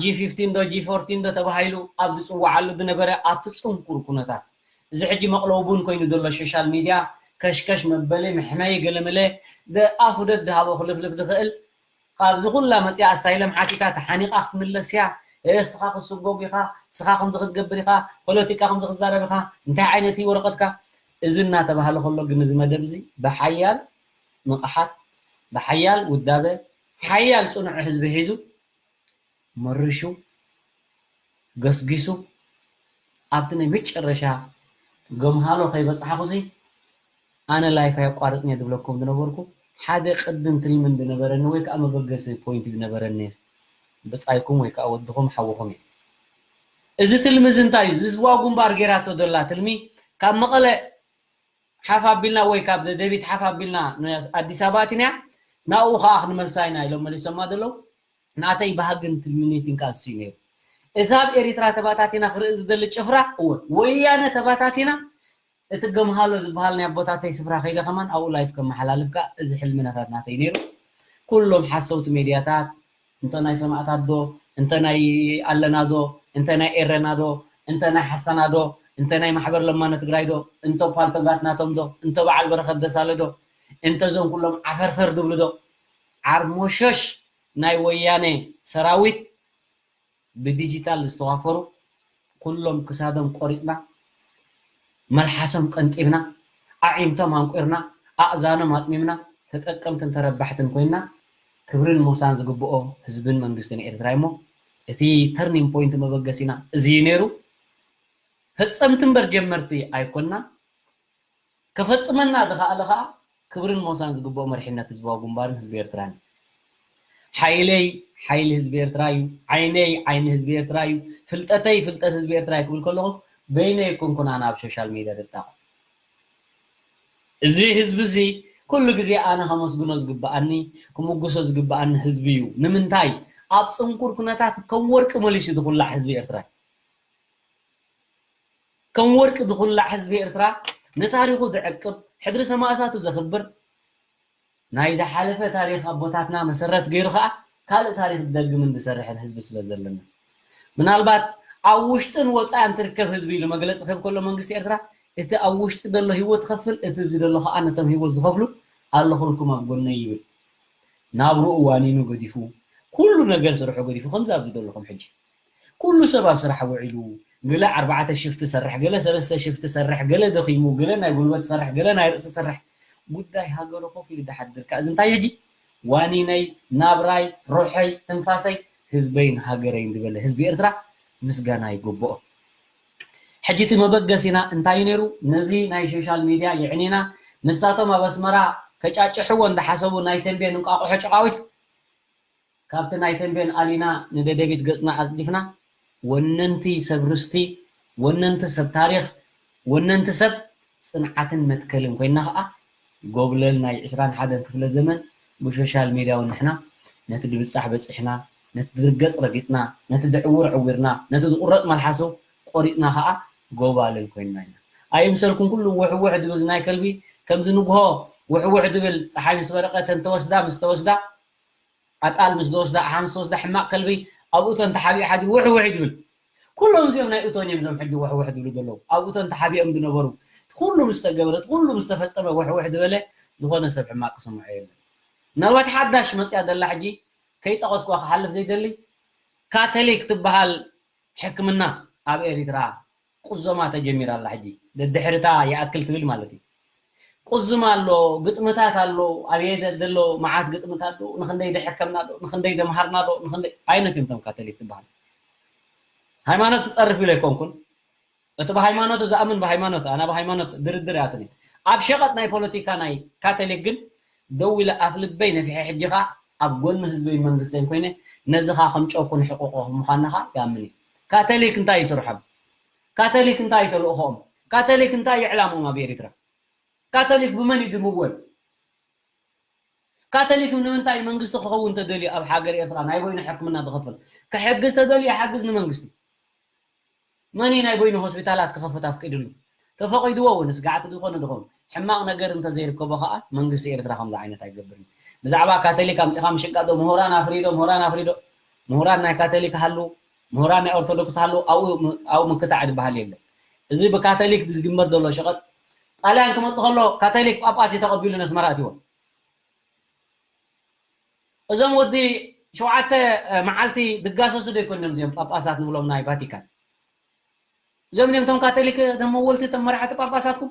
ጂ ፊፍቲን ዶ ጂ ፎርቲን ዶ ተባሂሉ ኣብ ዝፅዋዓሉ ዝነበረ ኣብቲ ፅንኩር ኩነታት፣ እዚ ሕጂ መቕለዊ ቡን ኮይኑ ዘሎ ሶሻል ሚድያ፣ ከሽከሽ መበሊ፣ መሕመይ፣ ገለመለ፣ ኣፉ ደድሃቦ ክልፍልፍ ዝኽእል፣ ካብዚ ኩላ መፅያ ኣሳይለም ሓቲታ ተሓኒቓ ክትምለስ እያ። እስኻ ክስጎግ ኢኻ፣ እስኻ ከምዚ ክትገብር ኢኻ፣ ፖለቲካ ከምዚ ክትዛረብ ኢኻ፣ እንታይ ዓይነት እዩ ወረቐትካ? እዚ እናተባህለ ከሎ ግን እዚ መደብ እዚ ብሓያል ንቕሓት፣ ብሓያል ውዳበ፣ ሓያል ፅኑዕ ህዝቢ ሒዙ መሪሹ ገስጊሱ ኣብቲ ናይ መጨረሻ ገምሃሎ ከይበፃሕኹሲ ኣነ ላይፍ ኣየቋርፅን እየ ዝብለኩም ዝነበርኩ ሓደ ቅድን ትልምን ዝነበረኒ ወይ ከዓ መበገሲ ፖይንት ዝነበረኒ ብፃይኩም ወይ ከዓ ወድኹም ሓውኹም እዩ። እዚ ትልሚ እዚ እንታይ እዩ? ዝዝዋ ጉንባር ገይራቶ ዘላ ትልሚ ካብ መቐለ ሓፍ ኣቢልና ወይ ካብ ደደቢት ሓፍ ኣቢልና ኣዲስ ኣበባ ኣቲና ናብኡ ከዓ ክንመልሳ ኢና ኢሎም መሊሶማ ዘለዉ። ናተይ ባህግን ትልምኔትን ከዓ እሱ እዩ ነይሩ። እዚ ኣብ ኤሪትራ ተባታቲና ክርኢ ዝደሊ ጭፍራ እወ ወያነ ተባታቲና እቲ ገምሃሎ ዝበሃል ናይ ኣቦታተይ ስፍራ ከይደ ከማን ኣብኡ ላይፍ ከመሓላልፍ ከዓ እዚ ሕልሚ ናታት ናተይ ነይሩ። ኩሎም ሓሰውቲ ሜድያታት እንተ ናይ ሰማእታት ዶ እንተ ናይ ኣለና ዶ እንተ ናይ ኤረና ዶ እንተ ናይ ሓሰና ዶ እንተ ናይ ማሕበር ለማነ ትግራይ ዶ እንተ ፓልቶጋት ናቶም ዶ እንተ በዓል በረኸት ደሳለ ዶ እንተ ዞም ኩሎም ዓፈርፈር ዝብሉ ዶ ዓርሞሾሽ ናይ ወያነ ሰራዊት ብዲጂታል ዝተዋፈሩ ኩሎም ክሳዶም ቆሪፅና መልሓሶም ቀንጢብና ኣዒንቶም ኣንቁርና ኣእዛኖም ኣፅሚምና ተጠቀምትን ተረባሕትን ኮይና ክብርን ሞሳን ዝግብኦ ህዝብን መንግስትን ኤርትራ እሞ እቲ ተርኒንግ ፖይንት መበገሲና እዚ እዩ ነይሩ። ፈፀምቲ እምበር ጀመርቲ ኣይኮንና። ከፈፅመና ዝኸኣለ ከዓ ክብርን ሞሳን ዝግብኦ መሪሕነት ህዝባዊ ግንባርን ህዝቢ ኤርትራን እዩ። ሓይለይ ሓይሊ ህዝቢ ኤርትራ እዩ፣ ዓይነይ ዓይኒ ህዝቢ ኤርትራ እዩ፣ ፍልጠተይ ፍልጠት ህዝቢ ኤርትራ እዩ ክብል ከለኹ በይነይ ኣይኮንኩን ኣነ ኣብ ሶሻል ሜድያ ደጣቕ። እዚ ህዝቢ እዚ ኩሉ ግዜ ኣነ ከመስግኖ ዝግብኣኒ ክምጉሶ ዝግብኣኒ ህዝቢ እዩ። ንምንታይ ኣብ ፅንኩር ኩነታት ከም ወርቂ መሊሱ ዝኹላዕ ህዝቢ ኤርትራ እዩ። ከም ወርቂ ዝኹላዕ ህዝቢ ኤርትራ ንታሪኹ ዝዕቅብ ሕድሪ ሰማእታቱ ዘኽብር ናይ ዝሓለፈ ታሪኽ ኣቦታትና መሰረት ገይሩ ከዓ ካልእ ታሪኽ ዝደግምን ዝሰርሕን ህዝቢ ስለ ዘለና ምናልባት ኣብ ውሽጥን ወፃእን ትርከብ ህዝቢ ኢሉ መግለፂ ክህብ ከሎ መንግስቲ ኤርትራ እቲ ኣብ ውሽጢ ዘሎ ህይወት ትኸፍል እቲ ኣብዚ ዘሎ ከዓ ነቶም ህይወት ዝኸፍሉ ኣለኹልኩም ኣብ ጎነይ ይብል ናብርኡ ዋኒኑ ገዲፉ ኩሉ ነገር ስርሑ ገዲፉ ከምዚ ኣብዚ ዘለኹም ሕጂ ኩሉ ሰብ ኣብ ስራሕ ውዒሉ ገለ ኣርባዕተ ሽፍት ሰርሕ ገለ ሰለስተ ሽፍት ሰርሕ ገለ ደኺሙ ገለ ናይ ጉልበት ሰርሕ ገለ ናይ ርእሲ ሰርሕ ጉዳይ ሃገሩ ኮፍ ኢሉ ዝሓድር ከኣ እዚ እንታይ ሕጂ ዋኒነይ ናብራይ ሩሐይ ትንፋሰይ ህዝበይን ሃገረይን ዝበለ ህዝቢ ኤርትራ ምስጋና ይግብኦ ሕጂ እቲ መበገሲና እንታይ ነይሩ ነዚ ናይ ሶሻል ሚድያ የዕኒና ንሳቶም ኣብ ኣስመራ ከጫጭሕዎ እንዳሓሰቡ ናይ ተንቤን እንቋቑሖ ጨቓዊት ካብቲ ናይ ተንቤን ኣሊና ንደደቢት ገጽና ኣጽዲፍና ወነንቲ ሰብ ርስቲ፣ ወነንቲ ሰብ ታሪኽ፣ ወነንቲ ሰብ ጽንዓትን መትከልን ኮይና ኸኣ ጎብለል ናይ ዕስራን ሓደን ክፍለ ዘመን ብሶሻል ሜድያ እውን ንሕና ነቲ ድብጻሕ በጺሕና፣ ነቲ ድርገጽ ረጊጽና፣ ነቲ ድዕውር ዕዊርና፣ ነቲ ዝቑረጽ መልሓሱ ቆሪጽና ኸኣ ጎባልል ኮይንና ኢና። ኣይምሰልኩም ኩሉ ውሕውሕ ድብል ናይ ከልቢ ከምዚ ንግሆ ውሕውሕ ድብል ጸሓይ ምስ በረቐት እንተወስዳ ምስ ተወስዳ ኣጣል ምስ ዝወስዳ ኣሓ ምስ ዝወስዳ ሕማቕ ከልቢ ኣብ እቶን ተሓቢኡ ሓዲሩ ውሕውሕ እዩ ዝብል። ኩሎም እዚኦም ናይ እቶን እዮም እዞም ሕጂ ውሕውሕ ዝብሉ ዘለዉ። ኣብ እቶን ተሓቢኦም ዝነበሩ እቲ ኩሉ ምስ ተገበረ እቲ ኩሉ ምስ ተፈጸመ ውሕውሕ ዝበለ ዝኾነ ሰብ ሕማቕ ክስምዖ የለን። ምናልባት ሓዳሽ መፅያ ዘላ ሕጂ ከይጠቐስኳ ክሓልፍ ዘይደሊ ካቶሊክ ትበሃል ሕክምና ኣብ ኤሪትራ ቁዞማ ተጀሚራ ኣላ ሕጂ ደድሕርታ ይኣክል ትብል ማለት እዩ ቁዝማ ኣሎ ግጥምታት ኣሎ ኣብ የደ ዘሎ መዓት ግጥምታት ኣሎ ንክንደይ ደሐከምና ኣሎ ንክንደይ ደምሃርና ኣሎ ንክንደይ ዓይነት እዮም ቶም ካቶሊክ ትበሃል ሃይማኖት ክፀርፍ ኢለ ኣይኮንኩን እቲ ብሃይማኖት ዝኣምን ብሃይማኖት ኣና ብሃይማኖት ድርድር ያትኒ ኣብ ሸቐጥ ናይ ፖለቲካ ናይ ካቶሊክ ግን ደው ኢለ ኣፍ ልበይ ነፊሐ ሕጂ ኸዓ ኣብ ጎኒ ህዝበይን መንግስተይን ኮይነ ነዚ ኸዓ ከም ጨው ክንሕቕቖ ምዃንና ኸዓ ይኣምን እየ። ካቶሊክ እንታይ እዩ ስርሖም? ካቶሊክ እንታይ እዩ ተልእኾኦም? ካቶሊክ እንታይ እዩ ዕላምኦም ኣብ ኤሪትራ? ካቶሊክ ብመን እዩ ድምወል? ካቶሊክ ንምንታይ መንግስቲ ክኸውን ተደልዩ ኣብ ሃገር ኤርትራ ናይ በይኑ ሕክምና ዝኸፍል ክሕግዝ ተደልዩ ይሓግዝ ንመንግስቲ መን እዩ ናይ በይኑ ሆስፒታላት ክኸፍት ኣፍቂድሉ? ተፈቒድዎ እውን ስጋዕቲ ዝኾነ ድኾን ሕማቕ ነገር እንተዘይርከቦ ከዓ መንግስቲ ኤርትራ ከምዚ ዓይነት ኣይገብርን። ብዛዕባ ካቶሊክ ኣምፂኻ ምሽቃጥ ዶ ምሁራን ኣፍሪዶ ምሁራን ኣፍሪዶ ምሁራን ናይ ካቶሊክ ሃሉ፣ ምሁራን ናይ ኦርቶዶክስ ሃሉ፣ ኣብኡ ኣብኡ ምክታዕ ዝበሃል የለን። እዚ ብካቶሊክ ዝግበር ዘሎ ሸቐጥ፣ ጣልያን ክመጽእ ከሎ ካቶሊክ ጳጳስ እዩ ተቐቢሉ ነስመራ ኣትይዎ። እዞም ወዲ ሸውዓተ መዓልቲ ድጋሰሱ ዶ ይኮን እዚኦም ጳጳሳት ንብሎም ናይ ቫቲካን? እዞም እዮም እቶም ካቶሊክ፣ እቶም መወልቲ፣ እቶም መራሕቲ ጳጳሳትኩም።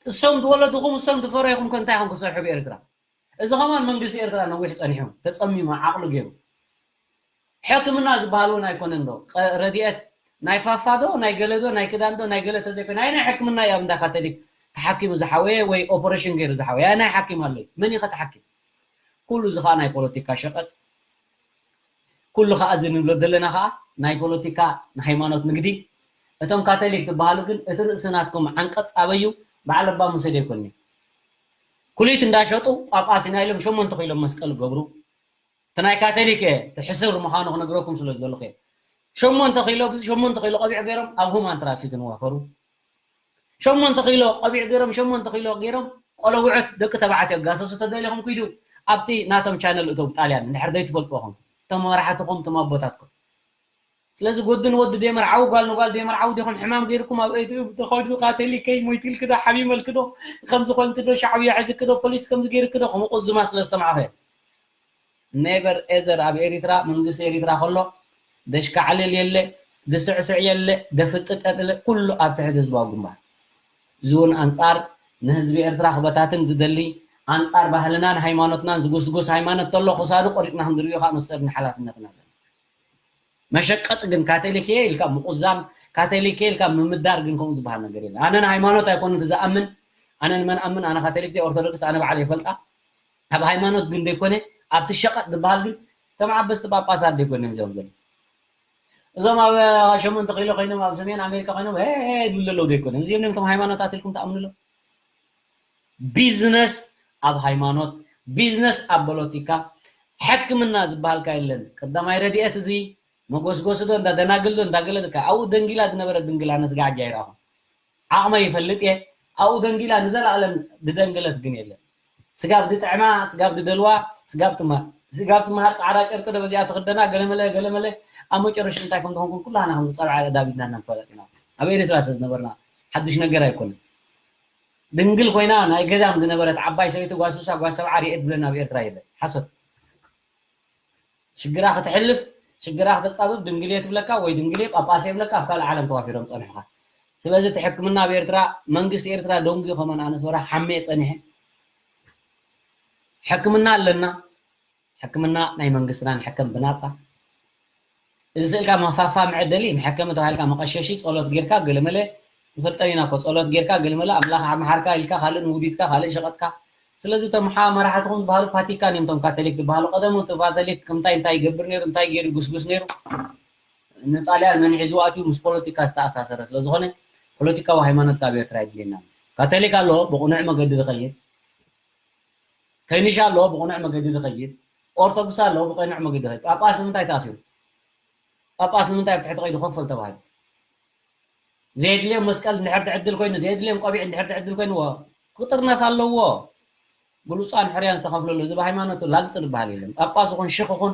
እሶም ዝወለድኹም፣ እሶም ዝፈረይኹም ከ እንታይ ኢኹም ክሰርሑ ብኤርትራ? እዚ ከማን መንግስቲ ኤርትራ ነዊሕ ጸኒሑ ተጸሚሙ ዓቕሉ ገይሩ። ሕክምና ዝበሃል እውን ኣይኮነን ዶ? ረድኤት ናይ ፋፋ ዶ ናይ ገለ ዶ ናይ ክዳን ዶ ናይ ገለ ተዘይኮይኑ፣ ኣየናይ ሕክምና እዩ ኣብ እንዳ ካቶሊክ ተሓኪሙ ዝሓወየ ወይ ኦፐሬሽን ገይሩ ዝሓወየ? ኣየናይ ሓኪም ኣሎ? መን እዩ ከተሓኪም? ኩሉ እዚ ከዓ ናይ ፖለቲካ ሸቐጥ። ኩሉ ከዓ እዚ ንብሎ ዘለና ከዓ ናይ ፖለቲካ፣ ናይ ሃይማኖት ንግዲ። እቶም ካቶሊክ ዝበሃሉ ግን እቲ ርእሲ ናትኩም ዓንቀፅ ኣበዩ በዓል ኣባ ሙሴ ዶ ኣይኮንኒ? ኩሊት እንዳሸጡ ጳጳስ ኢና ኢሎም ሸሞንተ ኪሎ መስቀል ገብሩ። እቲ ናይ ካቶሊክ እየ፣ እቲ ሕሱር ምዃኑ ክነግረኩም ስለ ዝደለኹ እየ። ሸሞንተ ኪሎ፣ ብዚ ሸሞንተ ኪሎ ቆቢዕ ገይሮም ኣብ ሁማን ትራፊክ ንዋፈሩ። ሸሞንተ ኪሎ ቆቢዕ ገይሮም፣ ሸሞንተ ኪሎ ገይሮም፣ ቆለውዐት ደቂ ተባዕትዮ ጋሰሱ ተደሊኹም ኪዱ ኣብቲ ናቶም ቻነል እተው ብጣልያን፣ እንድሕር ዘይትፈልጥዎ ኹም፣ እቶም መራሕትኹም፣ እቶም ኣቦታትኩም። ስለዚ ጎድን ወዲ ደይመርዓዊ፣ ጓል ንጓል ደይመርዓዊ ዲኹም ሕማም ገይርኩም ኣብ ኤትዩ ተኸዱ ካቶሊከይ ሞይትልኪ ዶ፣ ሓሚመልኪ ዶ፣ ከምዚ ኮንኪ ዶ፣ ሻዕብያ ሒዝኪ ዶ፣ ፖሊስ ከምዚ ገይርኪ ዶ፣ ከምኡ ቁዝማ ስለ ዝሰማዕኹ እየ። ኔቨር ኤዘር ኣብ ኤሪትራ፣ መንግስቲ ኤሪትራ ከሎ፣ ደሽካዕልል የለ፣ ዝስዕስዕ የለ፣ ደፍጥጥ የለ፣ ኩሉ ኣብ ትሕቲ ህዝባዊ ግንባር። እዚ እውን ኣንጻር ንህዝቢ ኤርትራ ክበታትን ዝደሊ፣ ኣንጻር ባህልናን ሃይማኖትናን ዝጉስጉስ ሃይማኖት ተሎ፣ ክሳዱ ቆሪጽና ክንድርዮ ከዓ መሰልን ሓላፍነትን ኣለና። መሸቀጢ ግን ካቶሊክ እየ ኢልካ ምቁዛም፣ ካቶሊክ እየ ኢልካ ምምዳር ግን ከምኡ ዝበሃል ነገር የለን። ኣነ ንሃይማኖት ኣይኮንን እቲ ዝኣምን፣ ኣነ ንመን ኣምን፣ ኣነ ካቶሊክ ድየ ኦርቶዶክስ ኣነ በዓል ይፈልጣ። ኣብ ሃይማኖት ግን ዘይኮነ ኣብቲ ሸቐጥ ዝበሃል ግን እቶም ዓበስቲ ጳጳሳት ዘይኮነ እዮም እዚኦም ዘለዉ። እዞም ኣብ ሸሞንተ ኪሎ ኮይኖም ኣብ ሰሜን ኣሜሪካ ኮይኖም "ሄ" ዝብሉ ዘለዉ ዘይኮነ። እዚኦም እዮም እቶም ሃይማኖታት ኢልኩም ትኣምንሎም። ቢዝነስ ኣብ ሃይማኖት፣ ቢዝነስ ኣብ ፖለቲካ፣ ሕክምና ዝበሃልካ የለን። ቀዳማይ ረድኤት እዚ መጎስጎሲ ዶ እንዳ ደናግል ዶ እንዳ ገለ ዝካ ኣብኡ ደንጊላ ዝነበረት ድንግል ኣነ ስጋዕ እጃ ይረኣኹ። ዓቕመ ይፈልጥ እየ። ኣብኡ ደንጊላ ንዘለኣለም ዝደንገለት ግን የለን። ስጋብ ዝጥዕማ፣ ስጋብ ዝደልዋ፣ ስጋብ ትመሃር። ስጋብ ትመሃር ጻዕዳ ጨርቂ ዶ በዚኣ ትኽደና፣ ገለመለ፣ ገለመለ። ኣብ መጨረሽታ እንታይ ከም ትኾንኩም ኩላህና ከም ዝጸብዓ ኣእዳብ ኢድና ኢና ንፈለጥ ኢና። ኣብ ኤርትራ ስለ ዝነበርና ሓድሽ ነገር ኣይኮነን። ድንግል ኮይና ናይ ገዳም ዝነበረት ዓባይ ሰበይቲ ጓል ስሳ ጓል ሰብዓ ርኤ ትብለና ኣብ ኤርትራ የለን። ሓሶት። ሽግራ ክትሕልፍ፣ ሽግራ ክተጻብብ ድንግል እየ ትብለካ ወይ ድንግል እየ ጳጳስ እየ ይብለካ ኣብ ካልእ ዓለም ተዋፊሮም ጸንሑኻ። ስለዚ እቲ ሕክምና ኣብ ኤርትራ መንግስቲ ኤርትራ ደንጉዩ ከመን ኣነስ ወራ ሓሜ ጸኒሐ። ሕክምና ኣለና። ሕክምና ናይ መንግስትና ንሕከም ብናጻ። እዚ ስእልካ መፋፋ መዐደሊ መሐከሚ ተባሂልካ መቐሸሺ ጸሎት ጌርካ ገለመለ ንፈልጠን ኢና እኮ ጸሎት ጌርካ ገለመለ ኣምላኽ ኣምሓርካ ኢልካ ካልእ ንውዲትካ ካልእ ሸቐጥካ። ስለዚ እቶም ሓ መራሕትኹም ዝበሃሉ ፓቲካን እዮም እቶም ካቶሊክ ዝበሃሉ። ቀደሙ እቲ ካቶሊክ ከምታይ እንታይ ይገብር ነይሩ እንታይ ገይሩ ጉስጉስ ነይሩ ንጣልያን መን ሒዝዎ ኣትዩ ምስ ፖለቲካ ዝተኣሳሰረ ስለ ዝኾነ ፖለቲካዊ ሃይማኖት ካብ ኤርትራ የድልየና። ካቶሊክ ኣሎ ብቕኑዕ መገዲ ዝኸይድ ከኒሻ ኣለዎ ብቕኑዕ መገዲ ዝኸይድ፣ ኦርቶዶክስ ኣለዎ ብቕኑዕ መገዲ ዝኸይድ። ጳጳስ ንምንታይ ተኣሲሩ? ጳጳስ ንምንታይ ኣብ ትሕቲ ቀይዲ ኮፍ በል ተባሂሉ? ዘየድልዮም መስቀል እንድሕር ትዕድል ኮይኑ፣ ዘየድልዮም ቆቢዕ እንድሕር ትዕድል ኮይንዎ ክጥርነፍ ኣለዎ። ብሉፃን ሕርያን ዝተኸፍለሉ እዚ ብሃይማኖቱ ላግፂ ዝበሃል የለን። ጳጳስ ይኹን ሽኽ ይኹን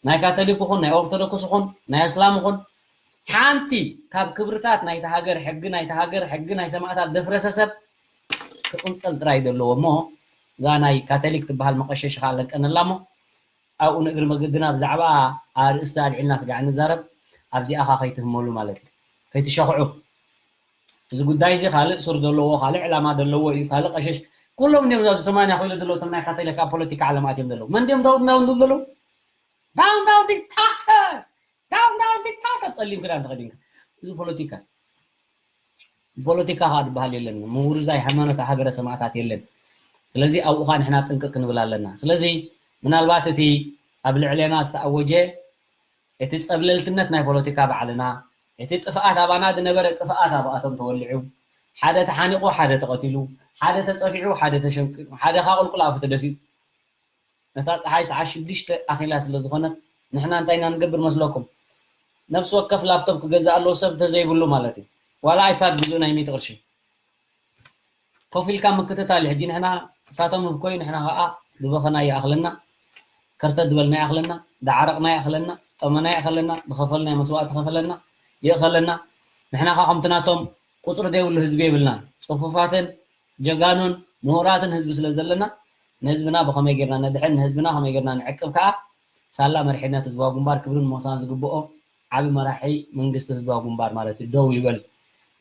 ናይ ካቶሊክ ይኹን ናይ ኦርቶዶክስ ይኹን ናይ እስላም ይኹን ሓንቲ ካብ ክብርታት ናይቲ ሃገር ሕጊ ናይቲ ሃገር ሕጊ ናይ ሰማእታት ዘፍረሰ ሰብ ክቕንፀል ጥራይ ዘለዎ እሞ እዛ ናይ ካቶሊክ ትበሃል መቐሸሽ ከዓ ለቀነላ እሞ ኣብኡ ንእግሪ መገድና ብዛዕባ ኣርእስቲ ኣልዒልና ስጋዕ ንዛረብ ኣብዚኣ ከዓ ከይትህመሉ ማለት እዩ ከይትሸኽዑ እዚ ጉዳይ እዚ ካልእ ሱር ዘለዎ ካልእ ዕላማ ዘለዎ እዩ ካልእ ቀሸሽ ኩሎም እንዲዮም ኣብዚ ሰማንያ ኮይሎ ዘለዉ እቶም ናይ ካቶሊክ ኣብ ፖለቲካ ዓለም ኣትዮም ዘለዉ መን እንዲዮም ዳውድ እንዳውን ዝብሉ ዘለዉ ዳውን ዳውን ዲክታተር ዳውን ዳውን ዲክታተር ጸሊም ክዳን ተኸዲንካ እዚ ፖለቲካ ፖለቲካ ከዓ ዝበሃል የለን ምውርዛይ ሃይማኖት ሃገረ ሰማእታት የለን ስለዚ ኣብኡ ከዓ ንሕና ጥንቅቅ ክንብል ኣለና ስለዚ ምናልባት እቲ ኣብ ልዕሌና ዝተኣወጀ እቲ ጸብለልትነት ናይ ፖለቲካ ባዕልና እቲ ጥፍኣት ኣባና ዝነበረ ጥፍኣት ኣብኣቶም ተወሊዑ ሓደ ተሓኒቑ ሓደ ተቐቲሉ ሓደ ተጸፊዑ ሓደ ተሸንቂኑ ሓደ ከዓ ቁልቁል ኣፉ ተደፊኡ ነታ ፀሓይ ሰዓት ሽዱሽተ ኣኺላ ስለ ዝኾነት ንሕና እንታይ ኢና ንገብር መስለኩም? ነፍሲ ወከፍ ላፕቶፕ ክገዝእ ኣለዎ ሰብ እንተዘይብሉ ማለት እዩ። ዋላ ኣይፓድ ግዝኡ ናይ ሚእቲ ቅርሺ። ኮፍ ኢልካ ምክትታል እዩ። ሕጂ ንሕና እሳቶም ህብኮዩ ንሕና ከዓ ዝበኸና ይኣኽለና። ከርተት ዝበልና ይኣኽለና፣ ዝዓረቕና ይኣኽለና፣ ዝጠመና ይኣኽለና፣ ዝኸፈልናዮ መስዋእቲ ይኸፈለና፣ ይእኸለና። ንሕና ኸዓ ከምቲ ናቶም ቁፅሪ ዘይብሉ ህዝቢ የብልናን። ፅፉፋትን ጀጋኑን ምሁራትን ህዝቢ ስለ ዘለና፣ ንህዝብና ብኸመይ ጌርና ነድሕን፣ ንህዝብና ከመይ ጌርና ንዕቅብ ከኣ ሳላ መሪሕነት ህዝባዊ ግንባር ክብርን ሞሳን ዝግብኦ ዓቢ መራሒ መንግስቲ ህዝባዊ ግንባር ማለት እዩ። ደው ይበል።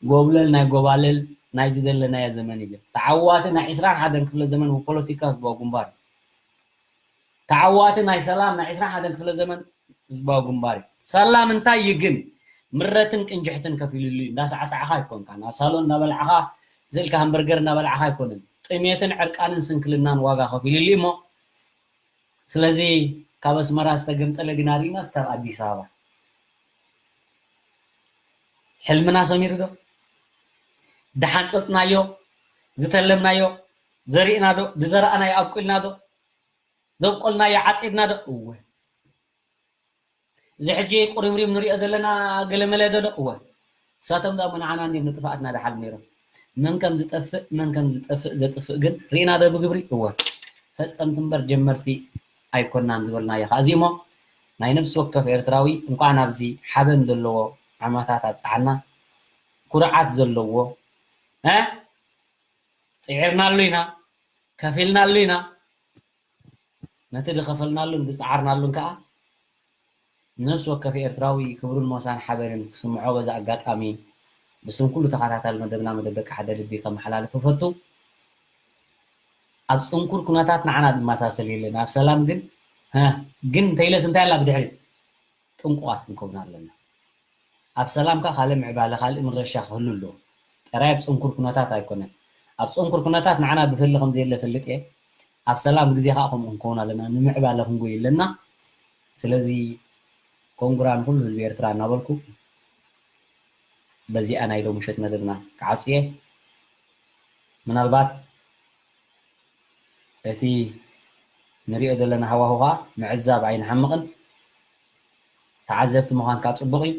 ጎብለል ናይ ጎባልል ናይ ዝደለናዮ ዘመን እዩ። ተዓዋቲ ናይ ዕስራን ሓደን ክፍለ ዘመን ብፖለቲካ ህዝባዊ ግንባር። ተዓዋቲ ናይ ሰላም ናይ ዕስራን ሓደን ክፍለ ዘመን ህዝባዊ ግንባር እዩ። ሰላም እንታይ እዩ ግን? ምረትን ቅንጅሕትን ከፊልሉ እዩ። እንዳሳዕሳዕኻ ኣይኮንካን። ኣብ ሳሎን እንዳበላዕኻ፣ ስእልካ ሃምበርገር እንዳበላዕኻ ኣይኮነን። ጥሜትን ዕርቃንን ስንክልናን ዋጋ ከፊልሉ እዩ እሞ፣ ስለዚ ካብ ኣስመራ ዝተገምጠለ ግና ርኢናስ ካብ ኣዲስ ኣበባ ሕልምና ሰሚሩ ዶ? ዝሓንጸጽናዮ፣ ዝተለምናዮ፣ ዘሪእና ዶ? ዝዘራእናዮ ኣብቁልና ዶ? ዘብቆልናዮ ዓጺድና ዶ? እወ። እዚ ሕጂ ቁሪምሪም ንሪኦ ዘለና ገለመለ ዶ? እወ። ንሳቶም ዛሞ ንዓና እንዲዮም ንጥፍኣትና ደሓሉ ነይሮም። መን ከም ዝጠፍእ፣ መን ከም ዝጠፍእ፣ ዘጥፍእ ግን ርኢና ዶ ብግብሪ? እወ። ፈጸምቲ እምበር ጀመርቲ ኣይኮናን ዝበልናዮ ኸኣ እዚ እሞ፣ ናይ ነፍሲ ወከፍ ኤርትራዊ እንቋዕ ናብዚ ሓበን ዘለዎ ዓመታት ኣብጽሓና። ኩርዓት ዘለዎ፣ እ? ጽዒርናሉ ኢና፣ ከፊልናሉ ኢና። ነቲ ዝኸፈልናሉን ዝጸዓርናሉን ከኣ ነፍሲ ወከፍ ኤርትራዊ ክብሩን ሞሳን ሓበንን ክስምዖ በዚ ኣጋጣሚ ብስም ኩሉ ተኸታታሊ መደብና መደብ ደቂ ሓደ ልቢ ከመሓላልፍ እፈቱ። ኣብ ጽንኩር ኩነታት ንዓና ዝመሳሰል የለን። ኣብ ሰላም ግን፣ ሀ፣ ግን እንተኢለስ እንታይ ኣላ ብድሕሪት? ጥንቁቓት ክንከውን ኣለና። ኣብ ሰላም ከኣ ካልእ ምዕባለ፣ ካልእ ምረሻ ክህሉ ኣለዎ። ጥራይ ኣብ ጽንኩር ኩነታት ኣይኮነን። ኣብ ጽንኩር ኩነታት ንዓና ዝፈሊ ከም ዘየለ እፈልጥ እየ። ኣብ ሰላም ግዜ ከኣ ከምኡ ክንከውን ኣለና። ንምዕባለ ክንጎይ ኣለና። ስለዚ ኮንግራ ንኹሉ ህዝቢ ኤርትራ እናበልኩ በዚኣ ናይ ሎሚ ምሸት መደብና ክዓጹ እየ። ምናልባት እቲ ንሪኦ ዘለና ሃዋሁ ኸኣ ምዕዛብ ኣይንሓምቕን፣ ተዓዘብቲ ምዃን ከኣ ጽቡቕ እዩ።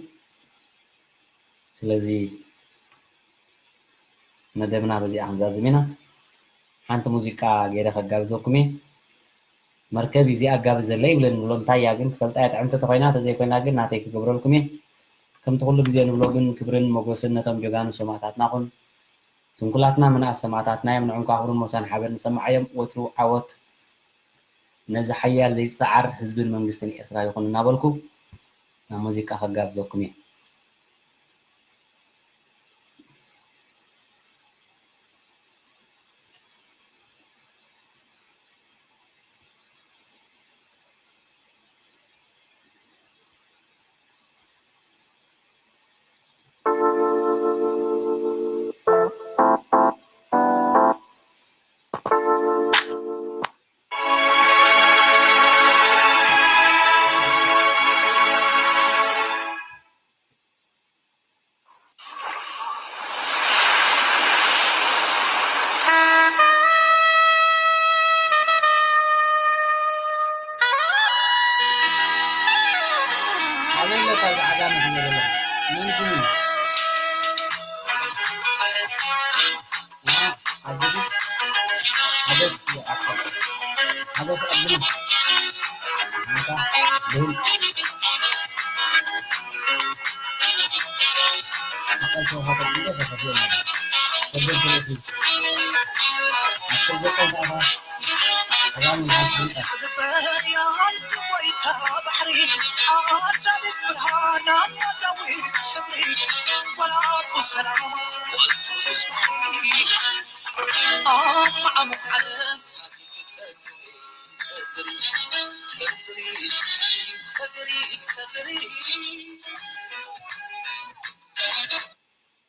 ስለዚ መደብና በዚኣ ክንዛዝም ኢና። ሓንቲ ሙዚቃ ገይረ ከጋብዘኩም እየ። መርከብ እዩ እዚኣ ኣጋብዝ ዘለ ይብለኒ ብሎ፣ እንታይ እያ ግን ክፈልጣ እያ ጥዕምቲ ተኾይና፣ ተዘይኮይና ግን ናተይ ክገብረልኩም እየ። ከምቲ ኩሉ ግዜ ንብሎ ግን ክብርን ሞገስን ነቶም ጀጋኑ ሰማእታትና ኩን። ስንኩላትና ምንኣስ ሰማእታትና እዮም፣ ንዕም ከኣ ክብርን ሞሳን ሓበን ንሰማዓዮም። ወትሩ ዓወት ነዚ ሓያል ዘይጸዓር ህዝብን መንግስትን ኤርትራ ይኹን እናበልኩ ናብ ሙዚቃ ከጋብዘኩም እየ። ኣበይ ኣለካ እዚ ዓጋመ ዝነበረ? መን ስሙ?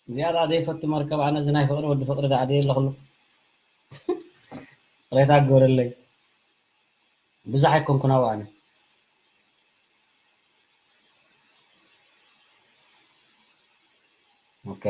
እዚኣ ደኣ ዘይፈቱ መርከብ፣ ኣነ እዚ ናይ ፍቕሪ ወዲ ፍቕሪ ደኣ ደየ ኣለኹሉ። ሬታ ግበረለይ። ብዙሕ ኣይኮንኩን ኣብኡ ኣነ። ኦኬ።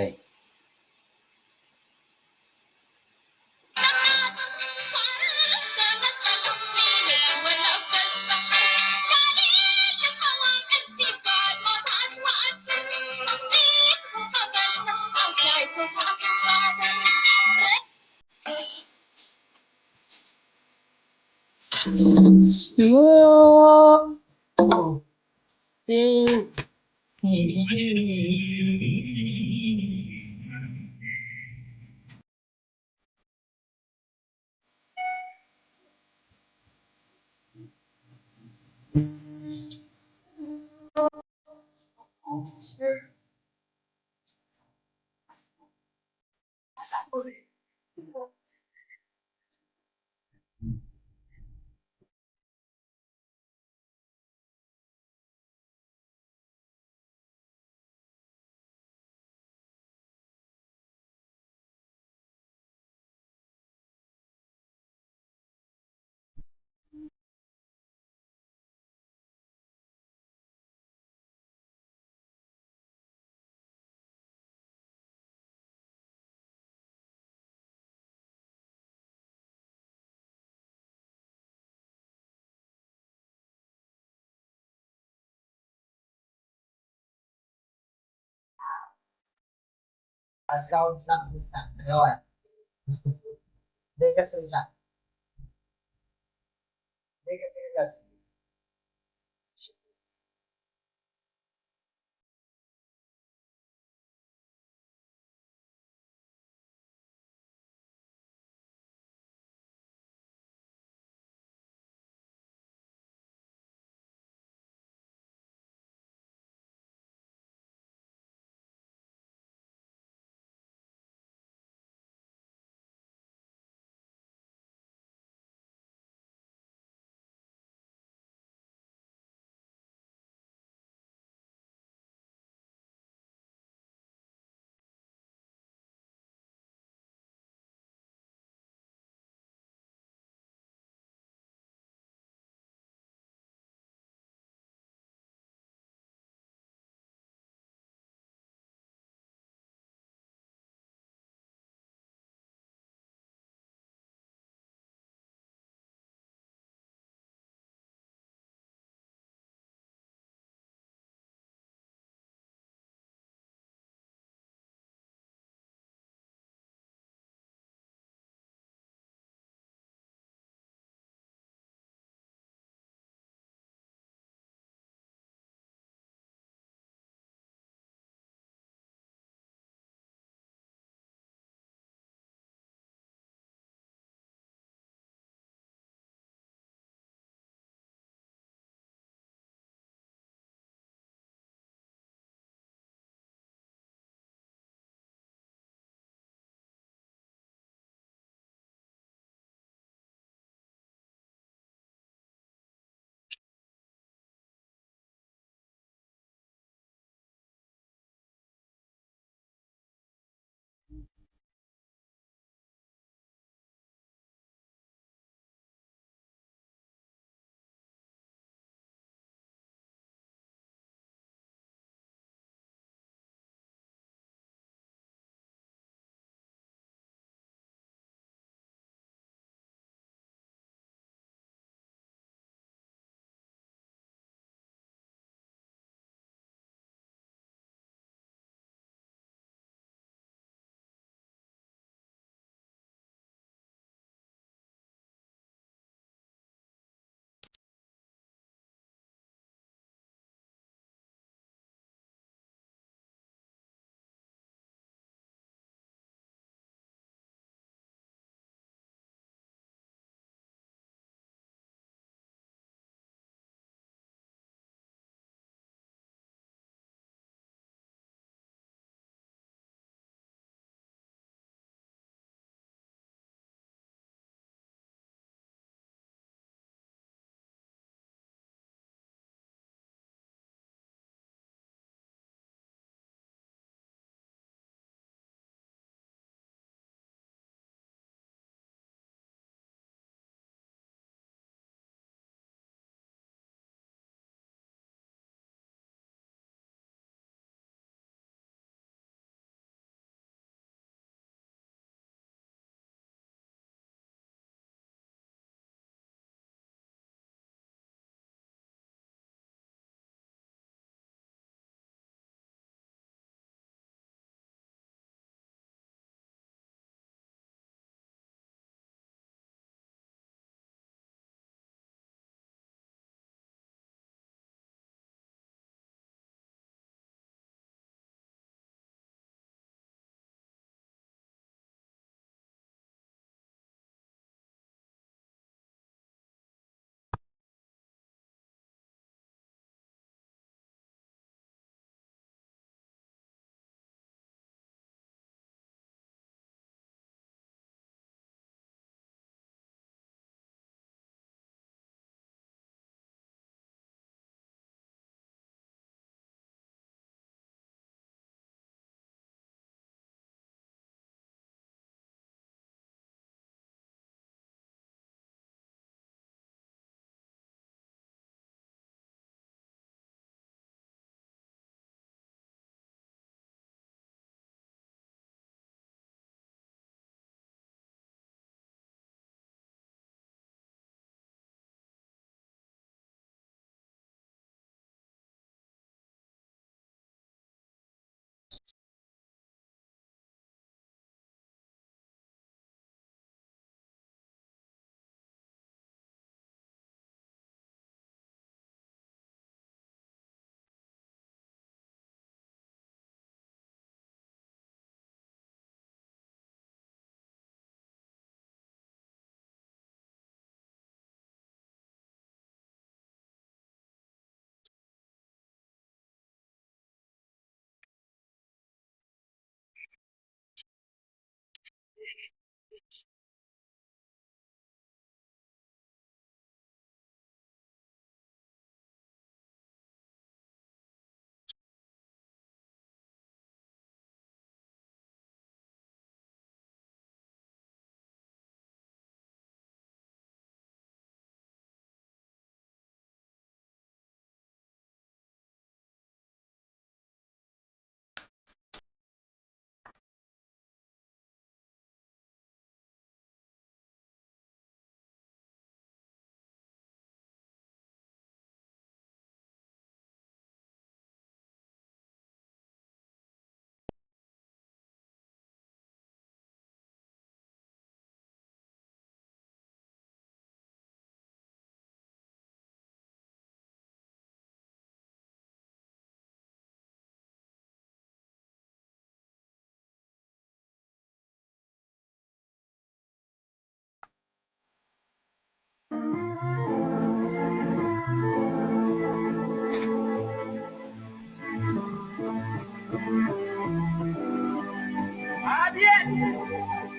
ኣብየት!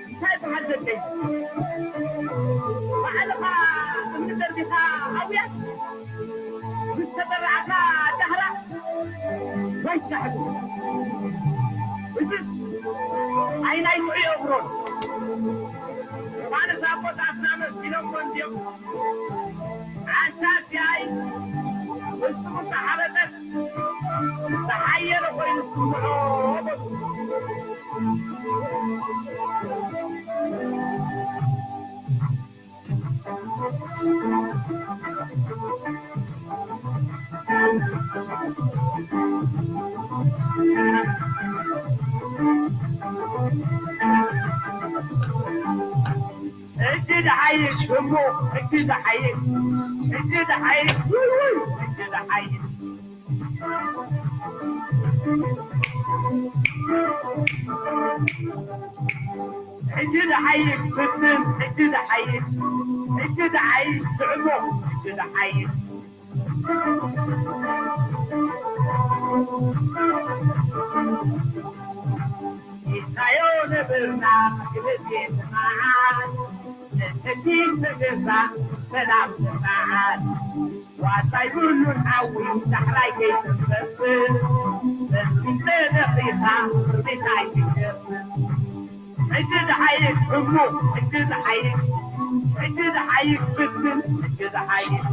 እንታይ በሃል ደቀይ? ባዕልኻ እምኒ ደርቢኻ ኣውያት ምስ ተጠራዕካ ዳህራ ወይ ዛሕሉ። እዝስ ኣይ ናይ ጥዑይ እግሮን። ዮሃንስ ኣቦታትና መሲሎሞ እንድዮም። ሓንሳብ ሲኣይ ውስጡ ምስ ተሓበጠት ዝሓየለ ኮይኑ ዝስምዖ በሉ። ሕጂ ዝሓይሽ እሞ፣ ሕጂ ዝሓይሽ፣ ሕጂ ዝሓይሽ፣ ውይ፣ ውይ፣ ሕጂ ዝሓይሽ። ሕጂ ዝሓይሽ ፍትን፣ ሕጂ ዝሓይሽ፣ ሕጂ ዝሓይሽ ስዕሞ፣ ሕጂ ዝሓይሽ። ኢልናዮ ነበርና ግዜ መዓት፣ ንሕጊ ተገዛ ሰላም መዓት። ዋጣ ይብሉን ሓዊ ዳሕራይ ከይትንበስል፣ በስሚን ተደኺኻ ርቢት ኣይትገስል። ሕጂ ዝሓይሽ እሞ፣ ሕጂ ዝሓይሽ፣ ሕጂ ዝሓይሽ ብትን፣ ሕጂ ዝሓይሽ።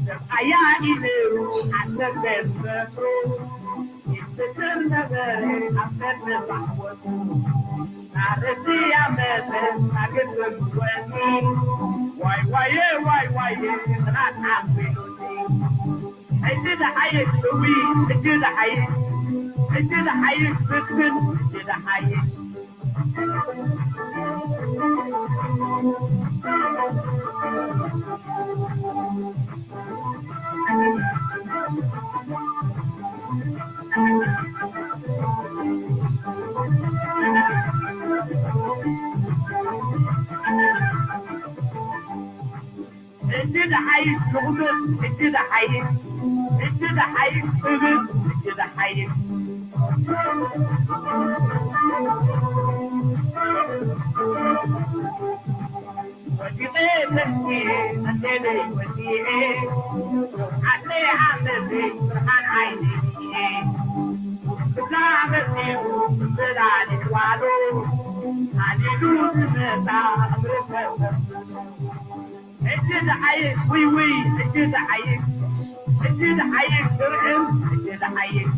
ሰብኣያ ኢነሩ ኣሰበ ዝፈጥሩ፣ ይፍቅር ነበረ ኣብ ቀድሚ ባሕወቱ። ናረስያ መተ ናገዘሉ ወኒ፣ ዋይ ዋየ፣ ዋይ ዋየ፣ ጥራት ኣኽቢሉኒ። ሕጂ ዝሓይሽ እዊ፣ ሕጂ ዝሓይሽ፣ ሕጂ ዝሓይሽ ብትን፣ ሕጂ ዝሓይሽ። ሕጂ ዝሓይሽ ልቑምስ፣ ሕጂ ዝሓይሽ፣ ሕጂ ዝሓይሽ ጥብስ፣ ሕጂ ዝሓይሽ። ወዲቐ ተንሲኤ፣ ቀንዴለይ ወዲኤ፣ ዓደይ ዓመተይ ብርሃን ዓይነይ እየ። ክብላ መጺኡ ጽንብላሊዕ ዋሉ፣ ሃሊሉ ዝመጻ እምሪ ተሰብስቡ። ሕጂ ዝሓይሽ ውይ ውይ፣ ሕጂ ዝሓይሽ፣ ሕጂ ዝሓይሽ ስርዕም፣ ሕጂ ዝሓይሽ።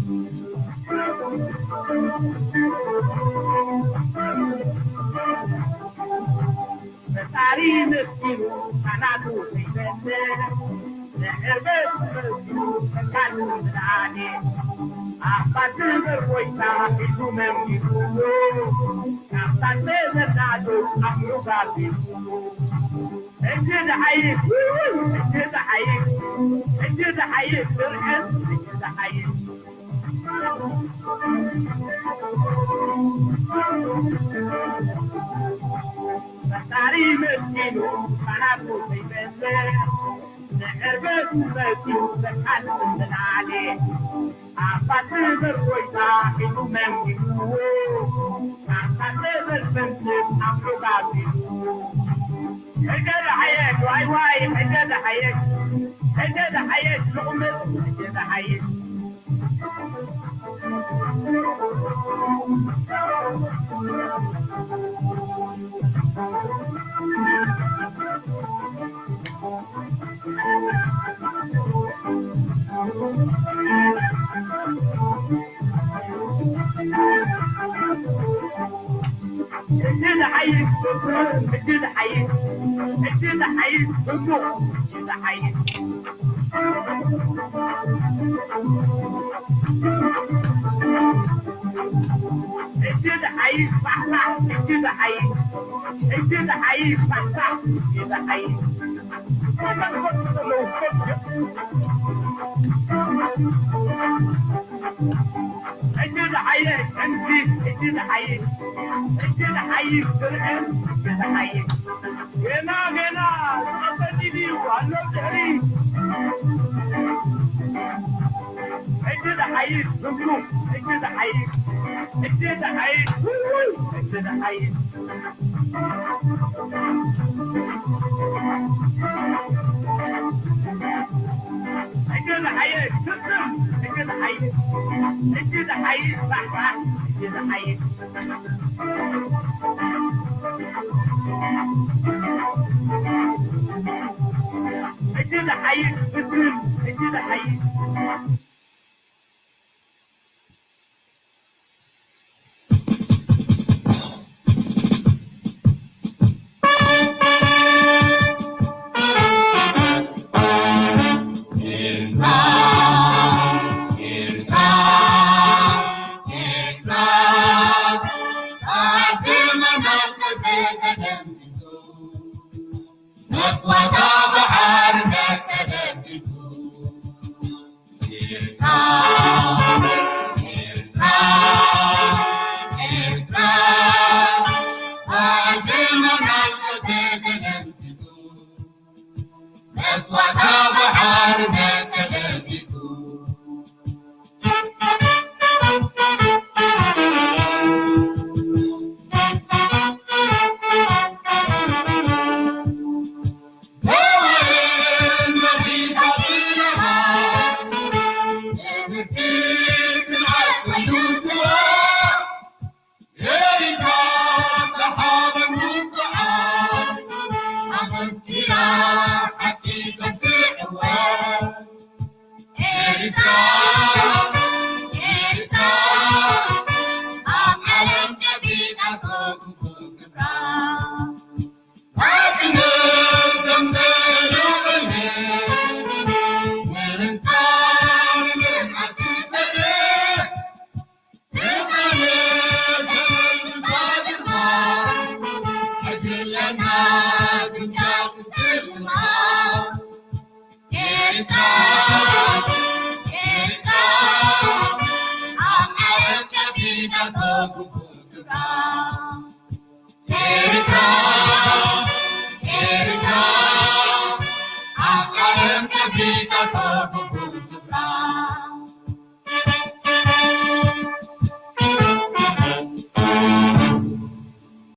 ፈጣሪ መስኪኑ ካናቱ ዘይበልዕ፣ ንዕርበት መስኪኑ ተካሉ ምድኣኔ። ኣባት ነበር ጎይታ ሒዙ መምጊቡሉ፣ ካብታ ዘናዶ ኣምሩ ጋቢሉ። ሕጂ ዝሓይሽ፣ ሕጂ ዝሓይሽ፣ ሕጂ ዝሓይሽ፣ ስርዕት፣ ሕጂ ዝሓይሽ። ፈጣሪ መስኪኑ፣ ካናቱ ዘይበልዕ፣ ንዕርበቱ መሲሉ፣ ዘካል ምናሌ። ኣባ ክብር ጎይታ ሒዙ መንጊጉዎ፣ ኣባ ክብር መንግስት ኣምልኽ ኣቢሉ። ሕገ ደሓየት ዋይ ዋይ፣ ሕገ ደሓየት፣ ሕገ ደሓየት ልቑምጥ፣ ሕገ ደሓየት። ሕጂ ዝሓይሽ ፍቅሩ፣ ሕጂ ዝሓይሽ፣ ሕጂ ዝሓይሽ ፍቅሩ፣ ሕጂ ዝሓይሽ። ሕጂ ዝሓይሽ ፋሕፋሕ፣ ሕጂ ዝሓይሽ፣ ሕጂ ዝሓይሽ ፋሕፋሕ፣ ሕጂ ዝሓይሽ። ሕጂ ዝሓይሽ ዕንፊት፣ ሕጂ ዝሓይሽ፣ ሕጂ ዝሓይሽ ስርዕት፣ ሕጂ ዝሓይሽ። ገና፣ ገና ዝቐጸለ ኢሉ ኣሎ ድሕሪ። ሕጂ ዝሓይሽ ዝምቱ፣ ሕጂ ዝሓይሽ፣ ሕጂ ዝሓይሽ፣ ውይ፣ ሕጂ ዝሓይሽ። ሕጂ ዝሓይሽ ስስን፣ ሕጂ ዝሓይሽ፣ ሕጂ ዝሓይሽ ባሕባሕ፣ ሕጂ ዝሓይሽ። ሕጂ ዝሓይሽ ስስን፣ ሕጂ ዝሓይሽ።